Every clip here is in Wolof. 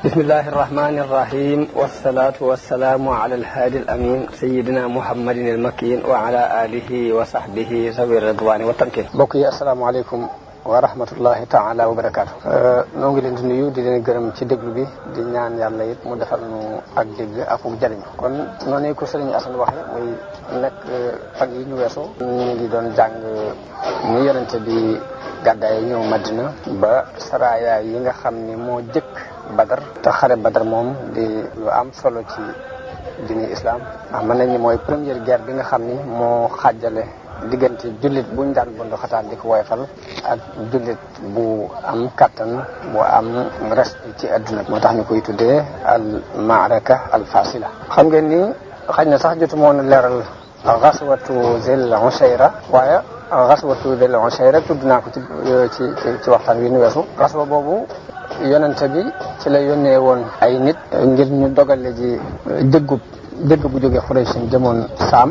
بسم الله الرحمن الرحيم والصلاة والسلام على الهادي الأمين سيدنا محمد المكين وعلى آله وصحبه ذوي الرضوان والتمكين. بوكي السلام عليكم ورحمة الله تعالى وبركاته. نونغي لين نيو دي لين گërëm ci déglu bi di ñaan yàlla it mu defal nu ak dégg ak jariñ kon noonu ko Serigne Assane waxe muy nekk fan yi ñu weesu ñu ngi doon jàng ni yonente bi gàddaay ñëw Madina ba saraya yi nga xam ni moo jëkk Badar te xare Badar moom di lu am solo ci diine islam ndax mën nañu mooy première guerre bi nga xam ni moo xàjjale diggante jullit buñ daan bundu xataan di ko woyfal ak jullit bu am kattan bu am respect ci adduna moo tax ñu koy tuddee al maaraka al fasila xam ngeen ni xëy na sax jotu moon leeral gaswatu Zil Usayra waaye gaswatu Zil Usayra tudd naa ko ci waxtaan wi nu weesu gaswa boobu yonente bi ci la yónnee woon ay nit ngir ñu dogale ji dëgg bu jógee Xuraysh demoon Saam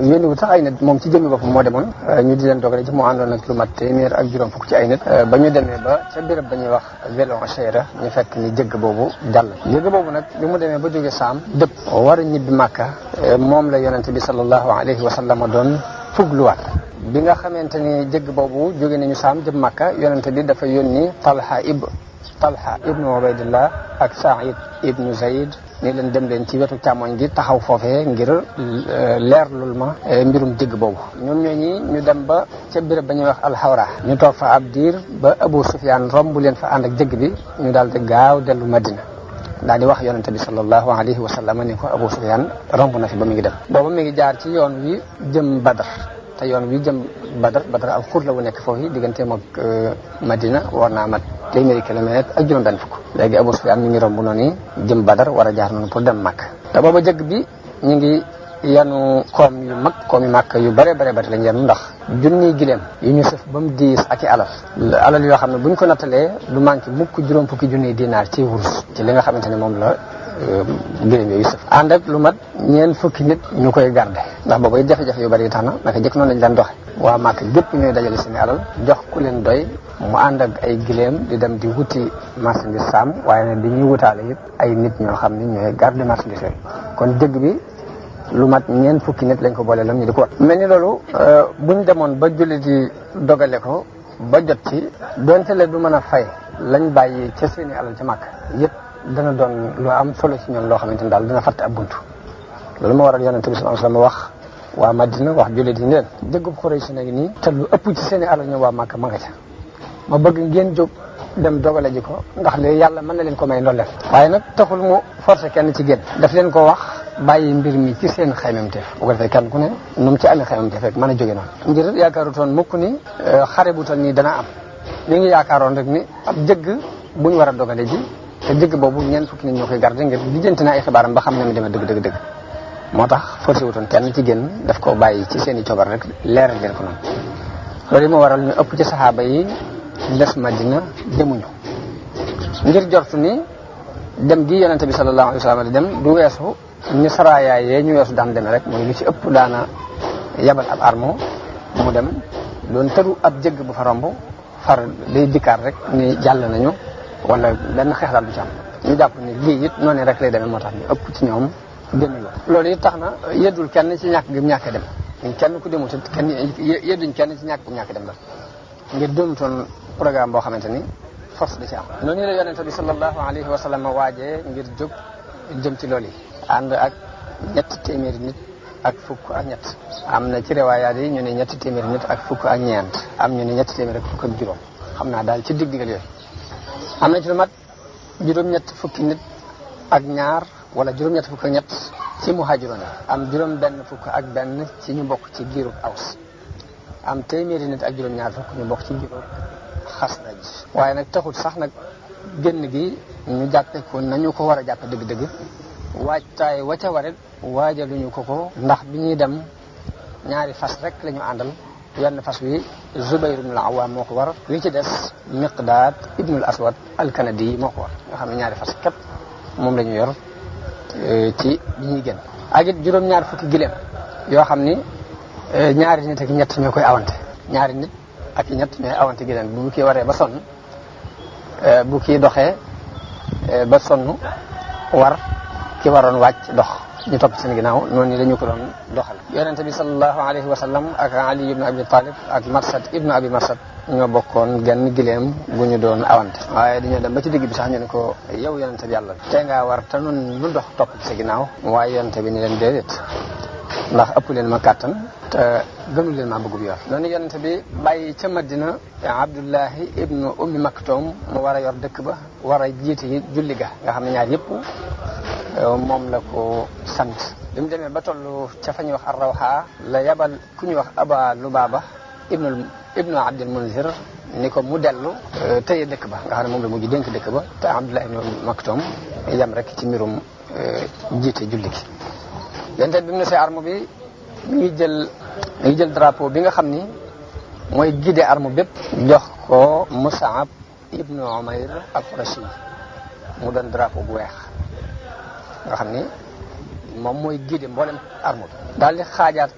yónni wu sax ay nit moom ci jëmmi boppam moo demoon ñu di leen dogale ji mu àndoon ak lu mat téeméer ak juróom fukk ci ay nit ba ñu demee ba ca béréb ba ñuy wax Zil Usayra ñu fekk ni jëgg boobu jàll jëgg boobu nag bi mu demee ba jógee Saam dëpp war a ñibbi Màkka moom la yonente bi sallallahu alayhi wa sallam doon fugluwaat bi nga xamante ni jëgg boobu jóge nañu Saam jëm Màkka yonente bi dafa yónni Talha ibnu Ubaydillah ak Saïd ibnu Zayd ni leen dem leen ci wetu càmmoñ gi taxaw foofee ngir leerlul ma mbirum jëgg boobu ñoom ñooñi ñu dem ba ca béréb ba ñuy wax alxawra ñu toog fa ab diir ba Abu Sufyaan romb leen fa ànd ak jëgg bi ñu daal di gaaw dellu Madina daal di wax yonente bi sallallahu alayhi wa sallam ni ko Abu Sufyaan romb na fi ba mi ngi dem booba mi ngi jaar ci yoon wi jëm Badar te yoon wi jëm Badar ak xur la wu nekk foofu digganteem ak Madina war naa mat téeméeri kilomètre ak juróom benn fukk léegi Abu Sufyaan mi ngi romb noonu jëm Badar war a jaar noonu pour dem Makka te booba jëgg bi ñu ngi yanu koom yu Makka yu bare lañ yanu ndax junniy gileem yu ñu sëf ba mu diis ak i alal yoo xam ne buñ ko nattalee du manqué mukk juróom fukki junniy dinaar ci wurus ci li nga xamante ne moom la gileem yooyu sëf ànd ak lu mat ñeent fukki nit ñu koy garde ndax booba jafe-jafe yu bari tax na naka jëkk noonu lañ daan doxe waa Màkka gépp ñooy dajale seeni alal jox ku leen doy mu ànd ak ay gileem di dem di wuti marchandise Saam waaye nag dañuy wutaale it ay nit ñoo xam ne ñooy garde marchandise yooyu kon jëgg bi lu mat ñeent fukki nit lañ ko boole lam ñu di ko war mel ni loolu buñ demoon ba jullit yi dogale ko ba jot ci donte le du mën a fay lañ bàyyi ca seeni alal ca Màkka yëpp dana doon lu am solo ci ñoom loo xamante ni daal dina fàtte ab buntu loolu moo waral yonente bi sallallahu alayhi wasallam wax waa Madina wax jullit yi leen jëggub Xuraysh nag nii te lu ëpp ci seeni alal ñoom waa Màkka ma nga ca ma bëgg ngeen jóg dem dogale ji ko ndax léegi yàlla mën na leen ko may ndolleen waaye nag taxul mu forcé kenn ci génn daf leen ko wax bàyyi mbir mi ci seen xaymamteef bu ko defee kenn ku ne nu mu ci amee xaymamteef rek mën a jóge noonu ngir yaakaarutoon mukk ni xare bu tal nii dana am ñu ngi yaakaaroon rek ni ab jëgg bu ñu war a dogale ji te jëgg boobu ñeent fukki nit ñoo koy garder ngir lijjanti na ay xibaaram ba xam ne mu demee dëgg moo tax forcé wutoon kenn ci génn daf ko bàyyi ci seen i cobar rek leeral leen ko noonu loolu moo waral ñu ëpp ci saxaaba yi des Madina demuñu ngir jortu ni dem gi yonente bi sallallahu alayhi wa sallam di dem du weesu ni saraayaay yee ñu weesu daan demee rek mooy lu ci ëpp daana yabal ab armo mu dem doon tëru ab jëgg bu fa romb far day dikkaat rek ni jàll nañu wala benn xeex daal du ci am ñu jàpp ni lii it noonu rek lay demee moo tax ñu ëpp ci ñoom demuñu loolu it tax na yeddul kenn ci ñàkk gi mu ñàkkee dem kenn ku demut kenn yedduñ kenn ci ñàkk bu mu ñàkkee dem la ngir doonutoon programme boo xamante ni force da ci am noonu la yonente bi sallallahu alayhi wa sallam waajee ngir jóg jëm ci loolu yi ànd ak ñetti téeméeri nit ak fukk ak ñett am na ci riwaayaat yi ñu ne ñetti téeméeri nit ak fukk ak ñeent am ñu ne ñetti téeméeri ak fukk ak juróom xam naa daal ci digg-diggal yooyu am na ci lu mat juróom-ñett fukki nit ak ñaar wala juróom-ñett fukk ak ñett ci muhaajiroon am juróom benn fukk ak benn ci ñu bokk ci giirub Aws am téeméeri nit ak juróom-ñaar fukk ñu bokk ci giirub Xasraj waaye nag taxut sax nag génn gi ñu jàppe ko nañu ko war a jàppe dëgg-dëgg waajtaay wa ca warit waajaluñu ko ndax bi ñuy dem ñaari fas rek la ñu àndal wenn fas wi Zubayr ibn al-Awwam moo ko war li ci des Miqdaad ibnul Aswad al-Kanadi moo ko war nga xam ne ñaari fas képp moom la ñu yor ci bi ñuy génn ak it juróom-ñaar fukki gileem yoo xam ni ñaari nit ak ñett ñoo koy awante ñaari nit ak ñett ñooy awante gileem bu kii waree ba sonn bu kii doxee ba sonn war ki waroon wàcc dox ñu topp seen ginnaaw noonu dañu ko doon doxal. yonente bi sallallahu alayhi wa sallam ak Ali ibnu Abi Talib ak Marsad ibnu Abi Marsad ñoo bokkoon genn gileem gu ñu doon awante. waaye dañoo dem ba ci digg bi sax ñu ne ko yow yonente bi yàlla tey ngaa war te noonu lu dox topp ci sa ginnaaw. waaye yonente bi ni leen déedéet ndax ëpp leen ma kàttan te gënu leen ma bëgg bu yor. noonu yonente bi bàyyi ca Madina Abdullahi ibnu Ummi Maktum mu war a yor dëkk ba war a jiite julli ga nga xam ne ñaar yëpp moom la ko sant. bi mu demee ba toll ca fa ñuy wax Ar-Rawha la yabal ku ñuy wax Aba Lubaaba ibnu Abdul Munzir ni ko mu dellu tëye dëkk ba nga xam ne moom la mujj dénk dëkk ba te Abdullah ibnu Maktum yam rek ci mbirum jiite julli gi. yonte bi mu ne see arme bi mi ngi jël drapeau bi nga xam ni mooy guider arme bépp jox ko Mus'ab ibnu Umayr al-Qurashi mu doon drapeau bu weex nga xam ni moom mooy guider mboolem arme bi. daal di xaajaat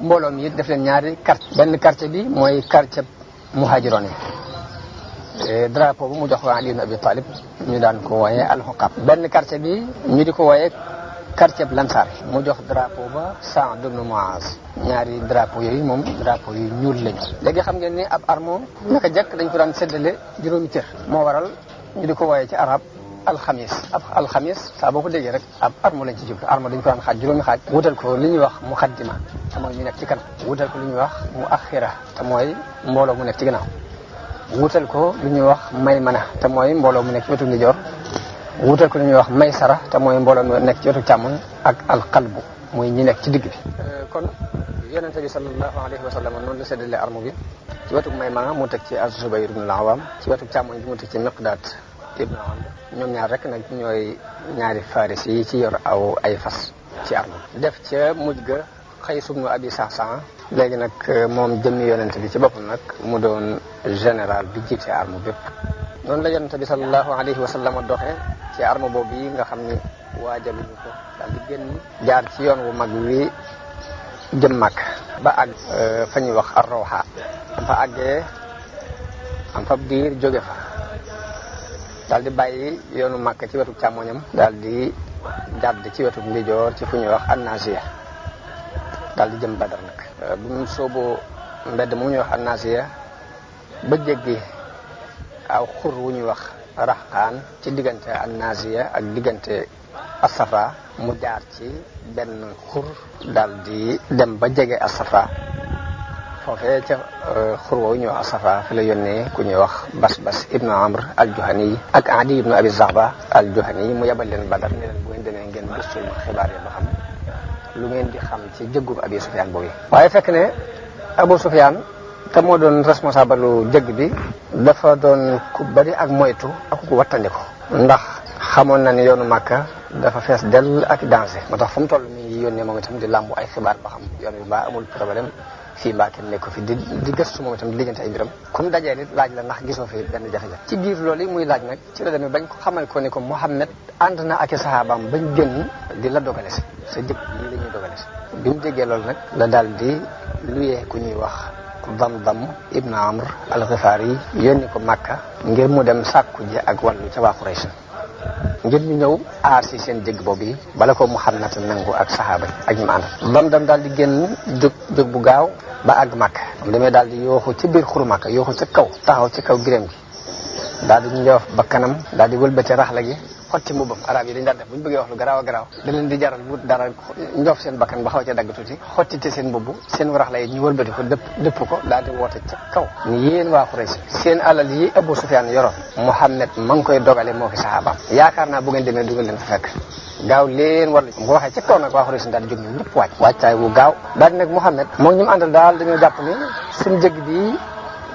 mbooloo mi def leen ñaari quartier. benn quartier bi mooy quartier muhaajiroon yi drapeau bu mu jox ko Ali ibn Abi Talib ñu daan ko wooyee al-Huqab. benn quartier bi ñu di ko wooyee quartier bu Lansar mu jox drapeau ba Sa'd ibn Mu'az. ñaari drapeau yooyu moom drapeau yu ñuul lañu. léegi xam ngeen ni ab arme naka jëkk dañ ko daan séddale juróomi cër. moo waral ñu di ko wooyee ci arab alxamis. ab alxamis saa boo ko déggee rek ab arme lañ ci jublu. arme dañ ko daan xaaj juróomi xaaj. wutal ko li ñuy wax muqaddima te mooy ñu nekk ci kanam. wutal ko li ñuy wax muaxira te mooy mbooloo mu nekk ci gannaaw. wutal ko li ñuy wax maymana te mooy mbooloo mu nekk ci wetu ndijoor. wutal ko li ñuy wax maysara te mooy mbooloo mu nekk ci wetu càmmoñ ak alqalbu muy ñi nekk ci digg bi. kon yonente bi sallallahu alayhi wa sallam noonu la séddale arme bi. ci wetu maymana mu teg ci az-Zubayr ibn al-Awwam. ci wetu càmmoñ bi mu teg ci Miqdaad ibn Amr. ñoom ñaar rek nag ñooy ñaari faris yi ci yor ay fas ci arme def ca mujj ga Qays ibn Abi Sa'sa'a. léegi nag moom jëmmi yonente bi ci boppam nag mu doon général bi jiite arme bépp. noonu la yonente bi sallallahu alayhi wa sallam doxee ci arme boobu yi nga xam ni waajaluñu ko daal di génn jaar ci yoon wu mag wi jëm Makka ba àgg fa ñuy wax Ar-Rawha. am fa àggee am fa diir jóge fa daal di bàyyi yoonu Makka ci wetu càmmoñam daal di jàdd ci wetu ndijoor ci fu ñuy wax An-Nasiya daal di jëm Badar nag. bu mu sooboo mbedd mu ñuy wax An-Nasiya ba jéggi aw xur wu ñuy wax Raxaan ci diggante An-Nasiya ak diggante As-Safa mu jaar ci benn xur daal di dem ba jege As-Safa foofee ca xur woowu ñuy wax As-Safa fi la yónnee ku ñuy wax Basbas ibnu Amr al-Juhani ak Adi ibnu Abi Zaghba al-Juhani mu yebal leen Badar ne leen bu ngeen demee ngeen gëstul xibaar yi ba xam lu ngeen di xam ci jëggub Abi Sufyaan boobu. waaye fekk ne Abu Sufyaan te moo doon responsable lu jëgg bi dafa doon ku bari ak moytu ak ku wattandiku. ndax xamoon na ni yoonu Makka dafa fees dell ak danger. moo tax fu mu toll nii yónnee moom itam di làmbu ay xibaar ba xam yoon bi mbaa amul problème fii mbaa kenn nekk ko fi di gëstu moom itam di lijjanti ay mbiram. comme dajee nit laaj la ndax gisoo fi benn jafe-jafe. ci biir loolu yi muy laaj nag ci la demee bañ ko xamal ko ni ko Muhammad ànd na ak i saxaabaam bañ génn di la dogale si sa jëkk lii la ñuy dogale si. bi mu déggee loolu nag la daal di luyee ku ñuy wax Damdam ibn Amr al-Ghifari yónni ko Makka ngir mu dem sàkku ji ak wàllu ca waa Quraysh ngir ñu ñëw aar si seen jégg boobu yi bala ko Muhammad nangu ak saxaaba ak ñu ma àndal. Damdam daal di génn jóg bu gaaw ba àgg Makka mu demee daal di yooxu ci biir xuru Makka yooxu ca kaw taxaw ci kaw giréem gi daal di njoof ba kanam daal di wëlbati raxla gi xotti mbubbam. arab yi dañ daan def bu ñu bëggee wax lu garaaw a garaaw da leen di jaral wut dara njoof seen bakkan ba xaw ca dagg tuuti xottite seen mbubb seen raxla yi ñu wëlbati ko dëpp ko daal di woote ca kaw ni yéen waa Quraysh seen alal yi Abu Sufyaan yoroon Muhammad ma ngi koy dogale moo fi saxaabaam yaakaar naa bu ngeen demee du ngeen leen fa fekk gaaw leen war la ko waxee ca kaw nag waa Quraysh daal di jóg ñoom ñëpp wàccaay wu gaaw daal di nag Muhammad moom ñu mu àndal daal dañoo jàpp ni suñu jëgg bi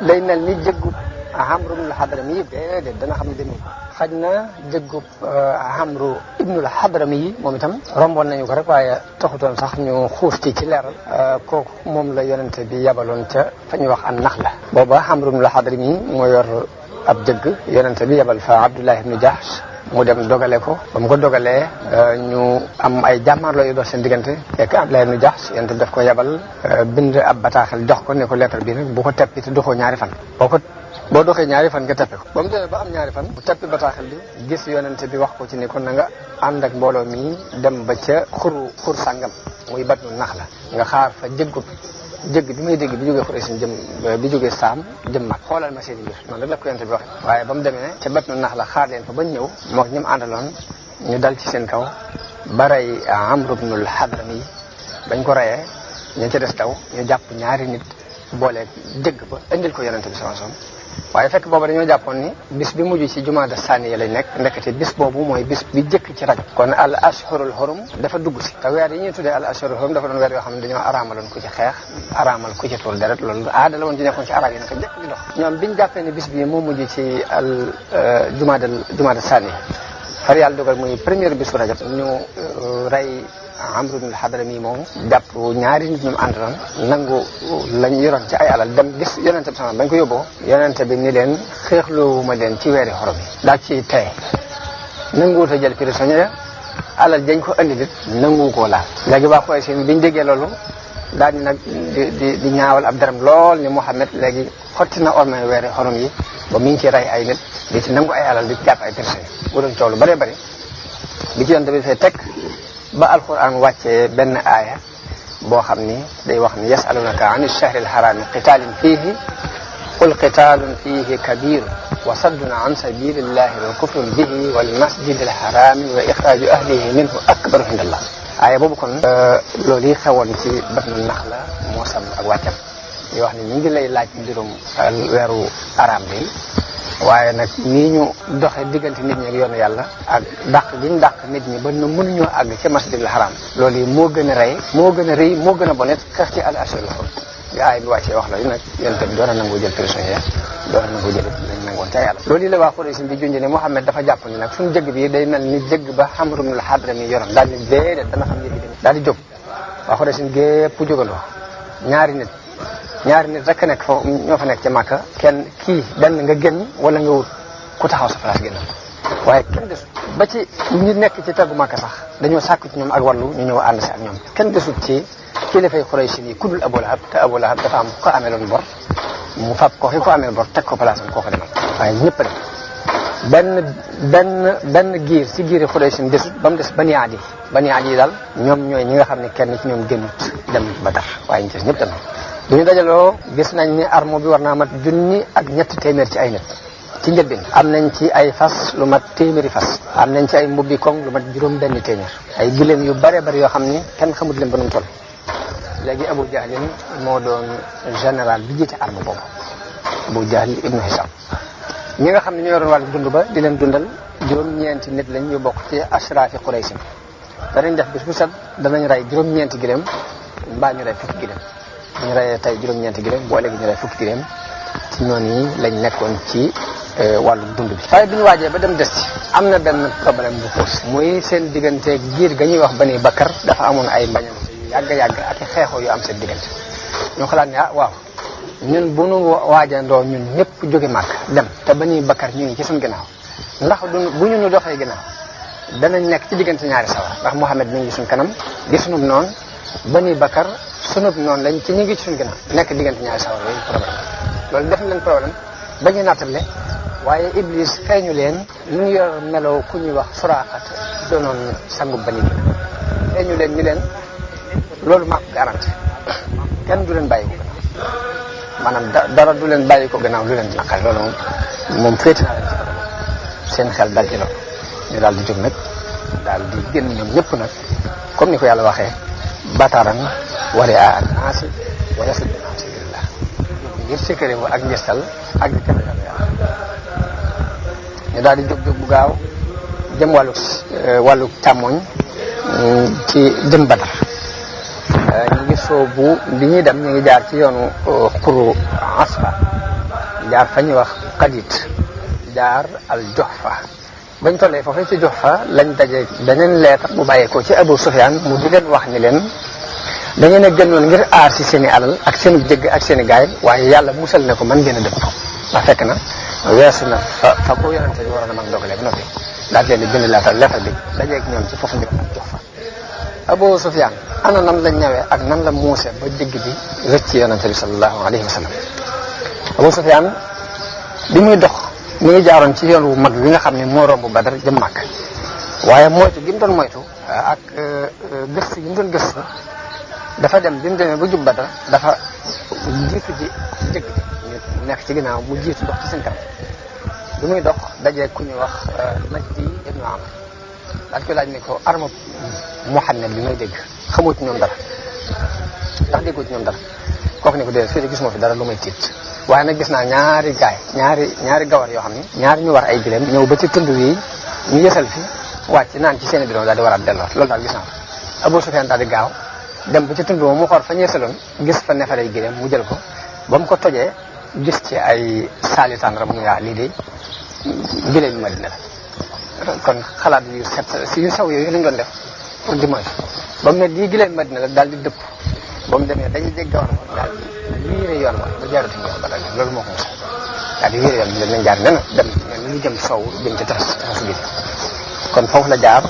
day mel ni jëggu Amru ibnul Hadrami yi déedéet dana xam ne demee xaj na jëggub Amru ibnul Hadrami yi moom itam romboon nañu ko rek waaye taxutoon sax ñu xuus ci leeral kooku moom la yonente bi yabaloon ca fa ñuy wax an Naxla. booba Amru ibnul Hadrami yi moo yor ab jëgg yonente bi yabal fa Abdullah ibnu Jahsh mu dem dogale ko ba mu ko dogalee ñu am ay jàmmaarloo yu dox seen diggante fekk Abdullah ibnu Jahsh yonente bi daf ko yabal bind ab bataaxal jox ko ne ko lettre bi nag bu ko teppi te doxoo ñaari fan boo ko boo doxee ñaari fan nga teppe ko ba mu demee ba am ñaari fan bu teppi bataaxal bi gis yonente bi wax ko ci ni kon na nga ànd ak mbooloo mi dem ba ca xur sàngam muy Batnu Naxla nga xaar fa jëgg bi may dégg bi jógee Xuraysh jëm bi jógee Saam jëm mag xoolal ma seen mbir noonu rek la ko yonente bi waxe waaye ba mu demee ca Batnu Naxla xaar leen fa bañ ñëw mook ñi mu àndaloon ñu dal ci seen kaw ba rey Amr ibnul Hadrami bañ ko reyee ñu ci des daw ñu jàpp ñaari nit booleeg jëgg ba indil ko yonente bi sallallahu alayhi wasallam waaye fekk booba dañoo jàppoon ni bis bi mujj ci jumaada saaniya lay nekk ndekete bis boobu mooy bis bi jëkk ci Rajab kon al ashhurul hurum dafa dugg si te weer yi ñuy tuddee al ashhurul hurum dafa doon weer yoo xam ne dañoo araamaloon ku ci xeex araamal ku ci tuur deret loolu aada la woon ci nekkoon ci arab yi naka jëkk di dox ñoom biñu jàppee ni bis bi moo mujj ci al jumaada saaniya far yàlla dogal muy première bisu Rajab ñu rey Amr ibn al-Hadrami moom jàpp ñaari nit ñu àndoon nangu lañ yoroon ci ay alal dem gis yonente bi sama bañ ko yóbboo yonente bi ni leen xeexloowuma leen ci weeri xorom yi daal ci tey nanguwut a jël prisonnier alal dañ ko andi lit nangu koo laal léegi waa Quraysh biñ déggee loolu daal di nag di ñaawal ab daram lool ni Muhammad léegi xotti na ormay weeri xorom yi ba mi ngi ci rey ay nit di ci nangu ay alal di ci jàpp ay prisonnier bu doon coow lu bëree bëri bi ci yonente bi fay teg ba alquran wàccee benn aaya boo xam ni day wax ni yasalunaka an ash-shahri al-harami qitalin fihi qul qitalun fihi kabir wa saddun an sabilillahi wa kufrun bihi wal masjid al-harami wa ikhraju ahlihi minhu akbaru inda Allah aaya boobu kon loolu yi xewoon ci Batnu Naxla moo sam ak wàccam yoo wax ni ñu ngi lay laaj mbirum weeru araam bi waaye nag nii ñu doxe diggante nit ñi ak yoonu yàlla ak dàq gi ñu dàq nit ñi ba nu mënuñoo àgg ci masjidil haram loolu yi moo gën a rey moo gën a rëy moo gën a bonet xeex ci al ashhurul hurum bi aay bi wàccee wax la nag yonent bi doon na nangu jël prisonnier doon na nangu jël lañ nangoon ca yàlla loolu yi la waa Quraysh bi junj ne Muhammad dafa jàpp ni nag suñu jëgg bi day mel ni jëgg ba Amr ibn al-Hadrami yoroon daal di déedéet dana xam yëfi dem daal di jóg waa Quraysh gépp jógandoo ñaari nit rek nekk foofu ñoo fa nekk ca Màkka kenn kii benn nga génn wala nga wut ku taxaw sa place génn waaye kenn desut ba ci ñi nekk ci taggu Màkka sax dañoo sàkku ci ñoom ak wàllu ñu ñëw ànd si ak ñoom kenn desut ci kilifay Quraysh yi ku dul Abu Lahab te Abu Lahab dafa am ko ameeloon bor mu fab ko ki ko ameel bor teg ko place am koo ko demal waaye ñëpp dem benn giir si giiri Quraysh desut ba mu des Bani Adi daal ñoom ñooy ñi nga xam ne kenn ci ñoom génnut dem Badar waaye ñu ci ñëpp dem bi ñu dajaloo gis nañ ni armo bi war naa mat 1,3 ci ay nit ci njëlbeen am nañ ci ay fas lu mat téeméeri fas am nañ ci ay mbubbi koŋ lu mat juróom-benn téeméer ay gileem yu bare bari yoo xam ni kenn xamut leen ba nu mu toll léegi Abu Jahlin moo doon général bi jiite arme boobu Abu Jahl ibnu Hisham ñi nga xam ne ñoo yoroon wàllu dund ba di leen dundal juróom-ñeenti nit lañ ñu bokk ci ashraafi Quraysh danañ def bis bu set danañ rey juróom-ñeenti gileem mbaa ñu rey fukki gileem ñu reyee tey juróom-ñeenti gileem boo léegi ñu rey fukki gileem ci noonu yi lañ nekkoon ci wàllu dund bi waaye bi ñu waajee ba dem des ci am na benn problème bu xuus muy seen diggante giir ga ñuy wax Bani Bakar dafa amoon ay mbañante yu yàgg ak xeexoo yu am seen diggante ñu xalaat ne waaw ñun bu nu waajandoo ñun ñëpp jóge màkk dem te Bani Bakar ñu ngi ci suñu ginnaaw ndax bu ñu nu doxee ginnaaw danañ nekk ci diggante ñaari sawar ndax Muhammad mi ngi suñ kanam di sunub noonu Bani Bakar sunub noonu lañ ci ñu ngi ci suñu ginnaaw nekk diggante ñaari sawar yooyu problème loolu def na leen problème ba ñu nattable waaye Iblis feeñu leen ñu ngi yor meloo ku ñuy wax Suraaqa doonoon sangu Bani bi feeñu leen ñu leen loolu maa ko garanti kenn du leen bàyyi ko gannaaw maanaam dara du leen bàyyi ko gannaaw lu leen di naqari loolu moom féete naa leen ci seen xel dal ci loolu ñu daal di jóg nag daal di génn ñoom ñëpp nag comme ni ko yàlla waxee bataaran wari a ak naasi wala si sabilillah ngir sékkëre wu ak njëstal ak di kër yàlla ñu daal di jóg bu gaaw jëm wàllu càmmoñ ci jëm Badar ñu ngi soobu bi ñuy dem ñu ngi jaar ci yoonu xuru Asfa jaar fa ñuy wax Qadid jaar al Juhfa bañ tollee foofu ci Juhfa lañ daje beneen leetar bu bàyyeekoo ci Abu Sufyaan mu di leen wax ni leen da ngeen a gënoon ngir aar si seen i alal ak seen jëgg ak seen i gaay waaye yàlla musal na ko mën ngeen a dëpp ndax fekk na weesu na fa ko yonente bi waroon a mën dogalee ba noppi daal leen di bind leetar bi dajeeg ñoom ci foofu ñu ak Juhfa Abu Sufyaan ana nan la ñëwee ak nan la muuse ba jëgg bi rëcc yonente bi sallallahu alayhi wa sallam Abu Sufyaan bi muy dox mi ngi jaaroon ci yoon wu mag wi nga xam ne moo romb Badar jëm Màkka waaye moytu gi mu doon moytu ak gëstu gi mu doon gëstu dafa dem bi mu demee ba jub Badar dafa jiitu ji jëkk ñu nekk ci ginnaaw mu jiitu dox ci seen kanam bi muy dox dajee ku ñu wax Majdi ibnu Amr daal koy laaj ni ko arma Muhammad bi may dégg xamoo ci ñoom dara ndax déggoo ci ñoom dara kooku ne ko déedéet fii de gisuma fi dara lu may tiit waaye nag gis naa ñaari gaay ñaari gawar yoo xam ne ñaari ñu war ay gileem ñëw ba ci tund wi ñu yësal fi wàcc naan ci seen i bidon daal di war a delloo loolu daal gis naa ko Abu Sufyaan daal di gaaw dem ba ci tund moom mu xool fa ñu yësaloon gis fa neefare gileem mu jël ko ba mu ko tojee gis ci ay saali tàndara mu yaa lii de gileem Madina la kon xalaat yu set si yu saw yooyu lañ doon def pour di moytu ba mu ne lii gileem Madina la daal di dëpp ba mu demee dañuy dégg gawar ma daal di wiire yoon ma ba jaaratuñ yoon ba daal loolu moo ko mos daal di wiire yoon bi dañ jaar nen dem lu jëm sow jëm ci tefes gi kon foofu la jaar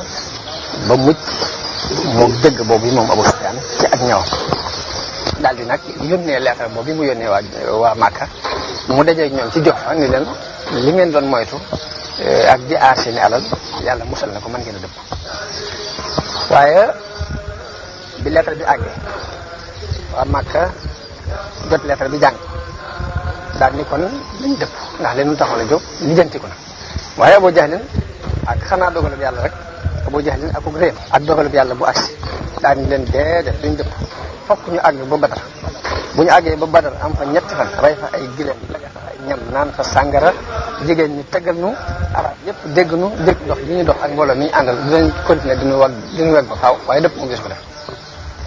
ba mucc moo dëgg boobu moom Abu Sufyaan ci ak ñëwam daal di nag yónnee lettre boobu mu yónnee waa Màkka mu dajeeg ñoom ci jox fa ni leen li ngeen doon moytu ak di aar seeni alal yàlla musal na ko mën ngeen a dëpp waaye bi lettre bi àggee waa Màkka jot lettre bi jàng daal ni kon lañ dëpp ndax leen lu taxoon a jóg lijjanti ko na waaye Abu Jahlin ak xanaa dogalub yàlla rek Abu Jahlin ak réew ak dogalub yàlla bu agsi daal ni leen déedéet duñ dëpp fokk ñu àgg ba Badar bu ñu àggee ba Badar am fa ñetti fan rey fa ay gileem laga fa ay ñam naan fa sàngara jigéen ñi tëggal nu arab yëpp dégg nu dégg dox li ñuy dox ak mbooloo mi ñu àndal dinañ continuer diñu weg ba faaw waaye dëpp mu gis ko def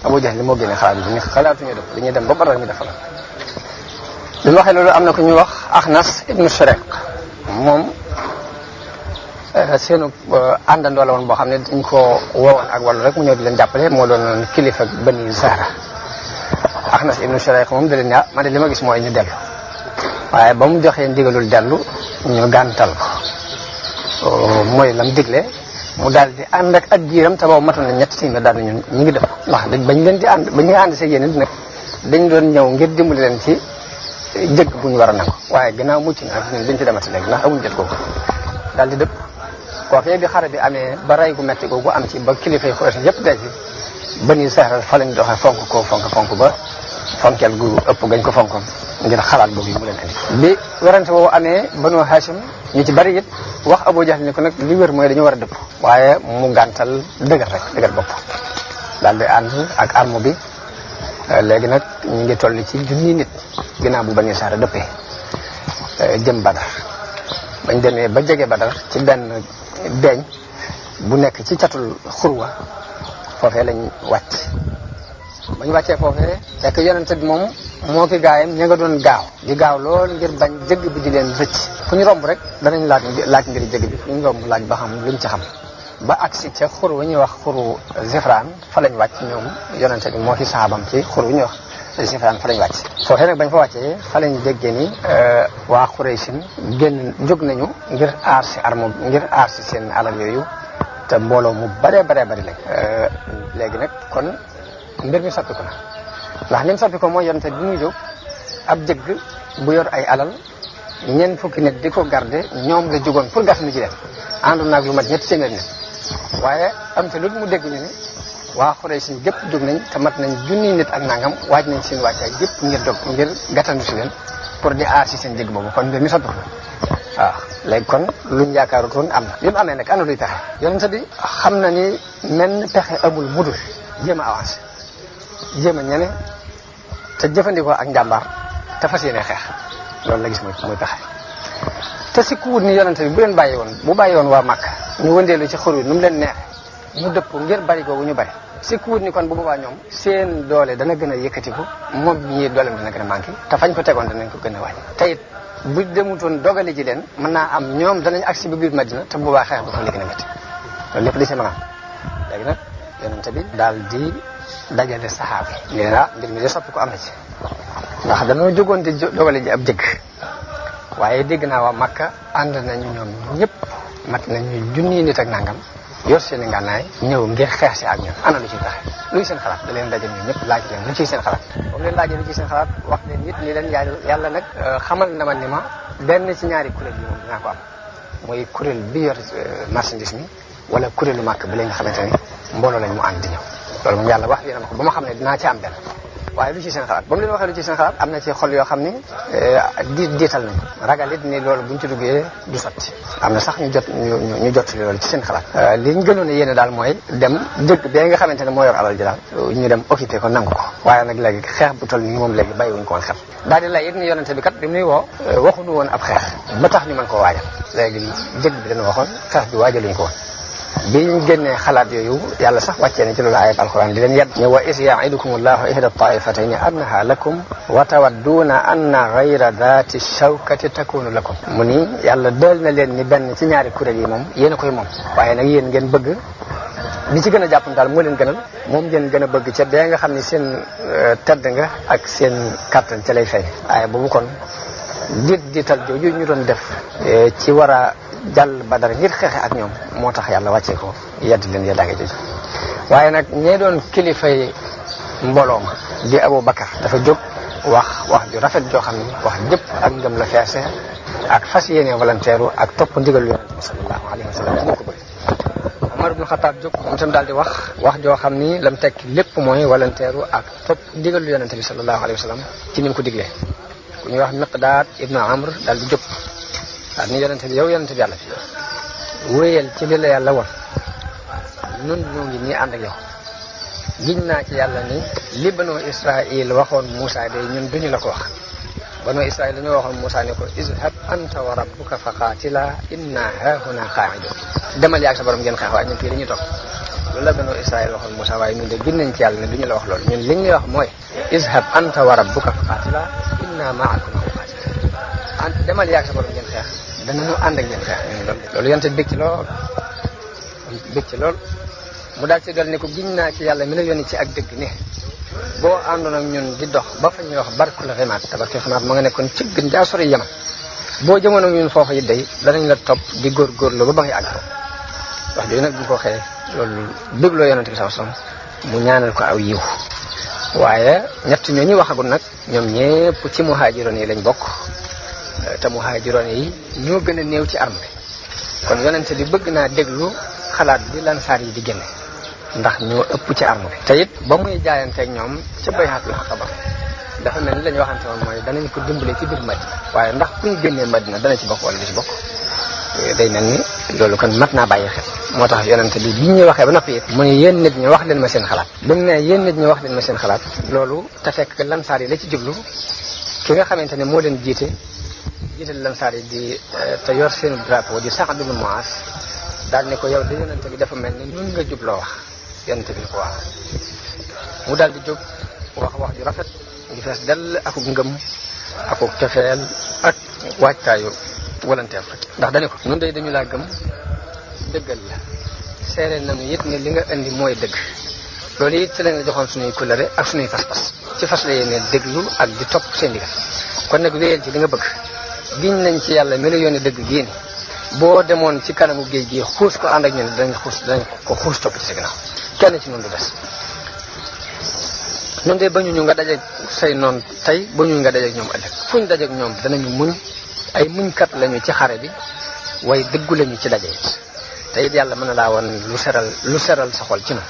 Abu Jahl moo génne xalaat bi ñu xalaatuñu dëpp dañuy dem ba Badar ñu def la bi mu waxee loolu am na ku ñuy wax Axnas ibnu Shariq moom seenu àndandoo la woon boo xam ne dañ ko woowoon ak wàllu rek mu ñëw di leen jàppale moo doon kilifa Bani Zahra Axnas ibnu Shariq moom da leen ne man de li ma gis mooy ñu dellu waaye ba mu joxee ndigalul dellu ñu gàntal ko mooy lam digle mu daal di ànd ak jiiram te boobu matoon na ñetti téeméer daal ñun ñu ngi def ndax bañ leen di ànd ba ñu ànd see yéen nag dañ doon ñëw ngir dimbali leen ci jëgg bu ñu war a nangu waaye gannaaw mucc na ak ñun dañ ci demati léegi ndax amuñu jot kooku daal di dëpp kookee bi xare bi amee ba rey gu metti googu am ci ba kilifa yi Quraysh yëpp dee ci Bani Zahra fa lañ doxee fonk ba fonkeel gu ëpp gañ ko fonkoon ngir xalaat boobu yi mu leen indi bi werante boobu amee Banu Hashim ñu ci bari it wax Abu Jahl ni ko nag li wér mooy dañu war a dëpp waaye mu gàntal dëgër bopp daal di ànd ak arme bi léegi nag ñu ngi toll ci junni nit ginnaaw bu Bani Zahra dëppee jëm Badar bañ demee ba jege Badar ci benn beeñ bu nekk ci catul xurwa foofee lañ wàcc ba ñu wàccee foofee fekk yonente bi moom moo ki gaayam ña nga doon gaaw lool ngir bañ jëgg bi di leen rëcc fu ñu romb rek danañ laaj ngir jëgg bi fu ñu romb laaj ba xam luñ ci xam ba agsi ca xur wu ñuy wax xuru Zifraan fa lañ wàcc ñoom yonente bi moo ki saabam ci xur wu ñuy wax Zifraan fa lañ wàcc foofee nag bañ fa wàccee fa lañ déggee ni waa Quraysin génn jóg nañu ngir aar si seen alal yooyu te mbooloo mu bari lañ léegi nag kon mbir mi soppi ko na ndax ni mu soppi ko mooy yonente bi muy jóg ab jëgg bu yor ay alal ñeent fukki nit di ko garde ñoom la jógoon pour gas nu ci leen àndoon naag lu mat ñetti téeméer nit waaye am te lu mu dégg ñu ne waa Quraysh gépp jóg nañ te mat nañ junniy nit ak nangam waaj nañ seen wàccaay gépp ngir gàttandu si leen pour di aar si seen jëgg boobu kon mbir mi soppi ko waaw léegi kon luñ yaakaarutoon am na li mu amee nag ana luy pexe yonente bi xam na ni menn pexe amul mudul jéem a avancé jéem a ñene te jëfandikoo ak njàmbaar te fas yéene xeex loolu la gis muy pexe te si ku wut ni yonente bi bu bàyyi woon waa Màkka ñu wëndeelu ci xur wi nu mu leen neexe ñu dëpp ngir bari googu ñu bari si ku wut ni kon bu boobaa ñoom seen doole dana gën a yëkkatiku moom ñii dooleem dana gën a manqué te fañ ko tegoon danañ ko gën a wàññi te it bu demutoon dogale ji leen mën naa am ñoom danañ agsi ba biir Madina te bu boobaa xeex ba fa léegi na métti loolu lépp di si mën a am léegi nag yonente bi daal di dajale saxaaba yi nee na mbir mi de soppi ko am na ci ndax dañoo jógoon di dogale ji ab jëgg waaye dégg naa waa Makka ànd nañu ñoom ñëpp mat nañu junni nit ak nangam yor seen i ngànnaay ñëw ngir xeex si ak ñun ana lu ciy taxe luy seen xalaat da leen dajale ñun ñëpp laaj leen lu ciy seen xalaat boobu leen laajee lu ciy seen xalaat wax leen it ni leen yàlla nag xamal na ma ni ma benn ci ñaari kuréel yi moom dinaa ko am mooy kuréel bi yor marchandise mi wala kuréelu màkk bi la nga xamante ni mbooloo lañ mu ànd di ñëw loolu moom yàlla wax dina ma ko ba ma xam ne dinaa ci am benn waaye lu ci seen xalaat ba mu leen waxee lu ci seen xalaat am na ci xol yoo xam ni diital nañu ragal it ni loolu buñ ci duggee du sotti am na sax ñu jot loolu ci seen xalaat li ñu gënoon a yéene daal mooy dem dëkk bee nga xamante ne moo yor alal ji daal ñu dem occupé ko nangu ko waaye nag léegi xeex bu toll nii moom léegi bàyyiwuñ ko woon xel daal di lay it ni yonente bi kat bi muy woo waxuñu woon ab xeex ba tax ñu mën koo waajal léegi dëgg bi dañu waxoon xeex bi waajaluñ ko woon bi ñu génnee xalaat yooyu yàlla sax wàccee na ci loolu ayat alquran di leen yedd ne wa is yaidukum allahu ihda taifatayn annaha lakum wa tawadduuna anna gayra dati shawkati takunu lakum mu ni yàlla dël na leen ni benn ci ñaari kuréel yi moom yéen a koy moom waaye nag yéen ngeen bëgg li ci gën a jàpp daal moo leen gënal moom ngeen gën a bëgg ca bee nga xam ne seen tedd nga ak seen kàttan ca lay fay waaye boobu kon diital jooju ñu doon def ci war a jàll Badar ngir xeexe ak ñoom moo tax yàlla wàccee ko yedd leen yeddaange jooju waaye nag ñee doon kilifay mbooloo ma di Abu Bakar dafa jóg wax ju rafet joo xam ni wax jëpp ak ngëm la feese ak fas yéene volontaire ak topp ndigal yonente bi sallallahu alayhi wa sallam moo ko bëgg Omar ibn Khattab jóg moom itam daal di wax joo xam ni lam tekki lépp mooy volontaire ak topp ndigal yonente bi sallallahu alayhi wa sallam ci ni mu ko diglee ku ñuy wax Miqdaad ibn Amr daal di jóg waaw ni yonente bi yow yonente bi yàlla fi wéyal ci li la yàlla won nun ñoo ngi nii ànd ak yow giñ naa ci yàlla ni li Banu Israil waxoon Moussa de ñun duñu la ko wax Banu Israil dañoo waxoon Moussa ne ko izhab anta wa rabbuka fa qaatila inna haahuna qaa'idun demal yaag sa borom ngeen xeex waaye ñun fii dañuy toog loolu la Banu Israil waxoon Moussa waaye ñun de giñ nañ ci yàlla ne duñu la wax loolu ñun liñ lay wax mooy izhab anta wa rabbuka fa qaatila inna ma'akum muqaatilun demal yaag sa borom ngeen xeex danañu ànd ak ngeen xeex loolu yonte bég ci lool mu daal ci dal ne ko giñ naa ci yàlla mi la yónni ci ak dëgg ne boo àndoon ak ñun di dox ba fa ñuy wax barkul ximaat te barkul ximaat ma nga nekkoon ci gën jaa sori Yaman boo jëmoon ak ñun foofu it day danañ la topp di góorgóorlu ba ba ngay àgg ko wax jooju nag bu ko waxee loolu bégloo yonente bi sallallahu alayhi wasallam mu ñaanal ko aw yiw waaye ñett ñooñu waxagul nag ñoom ñépp ci muhaajiroon yi lañ bokk te muhaajiroon yi ñoo gën a néew ci arme bi kon yonente bi bëgg naa déglu xalaat bi lansaar yi di génne ndax ñoo ëpp ci arme bi te it ba muy jaayanteeg ñoom ca bay'atul aqaba dafa mel ni la ñu waxante woon mooy danañ ko dimbale ci biir Madina waaye ndax ku ñu génnee Madina dana ci bokk wala du ci bokk day mel ni loolu kon mat naa bàyyi xel moo tax yonente bi ñuy waxee ba noppi it mu ne yéen nit ñi wax leen ma seen xalaat bi mu ne yéen nit ñi wax leen ma seen xalaat loolu te fekk lansaar yi la ci jublu ki nga xamante ne moo leen jiite lansaar yi di te yor seen drapeau di Sa'd ibn Mu'az daal ne ko yow de yonente bi dafa mel ni ñun nga jubloo wax yonente bi ko waaw mu daal di jóg wax ju rafet ngi fees dell akuk ngëm akuk cofeel ak waajtaayu volontaire ndax dañu ko ñun day dañu laa gëm dëggal la seere nañu it ne li nga indi mooy dëgg loolu it ci lañ la joxoon suñuy kulëre ak suñuy pas-pas ci fas la yéene déglu ak di topp seen digal kon nag wéyal ci li nga bëgg giñ nañ ci yàlla mi la yónni dëgg gii ni boo demoon ci kanamu géej gi xuus ko ànd ak ñun danañ ko xuus topp ci sa ginnaaw kenn ci noonu du des ñun de bañu ñu nga dajeeg say noon tey bañu nga dajeeg ñoom ëllëg fuñ dajeeg ñoom danañu muñ ay muñkat lañu ci xare bi waaye dëggu lañu ci daje it te it yàlla mën na laa woon lu seral sa xol ci noonu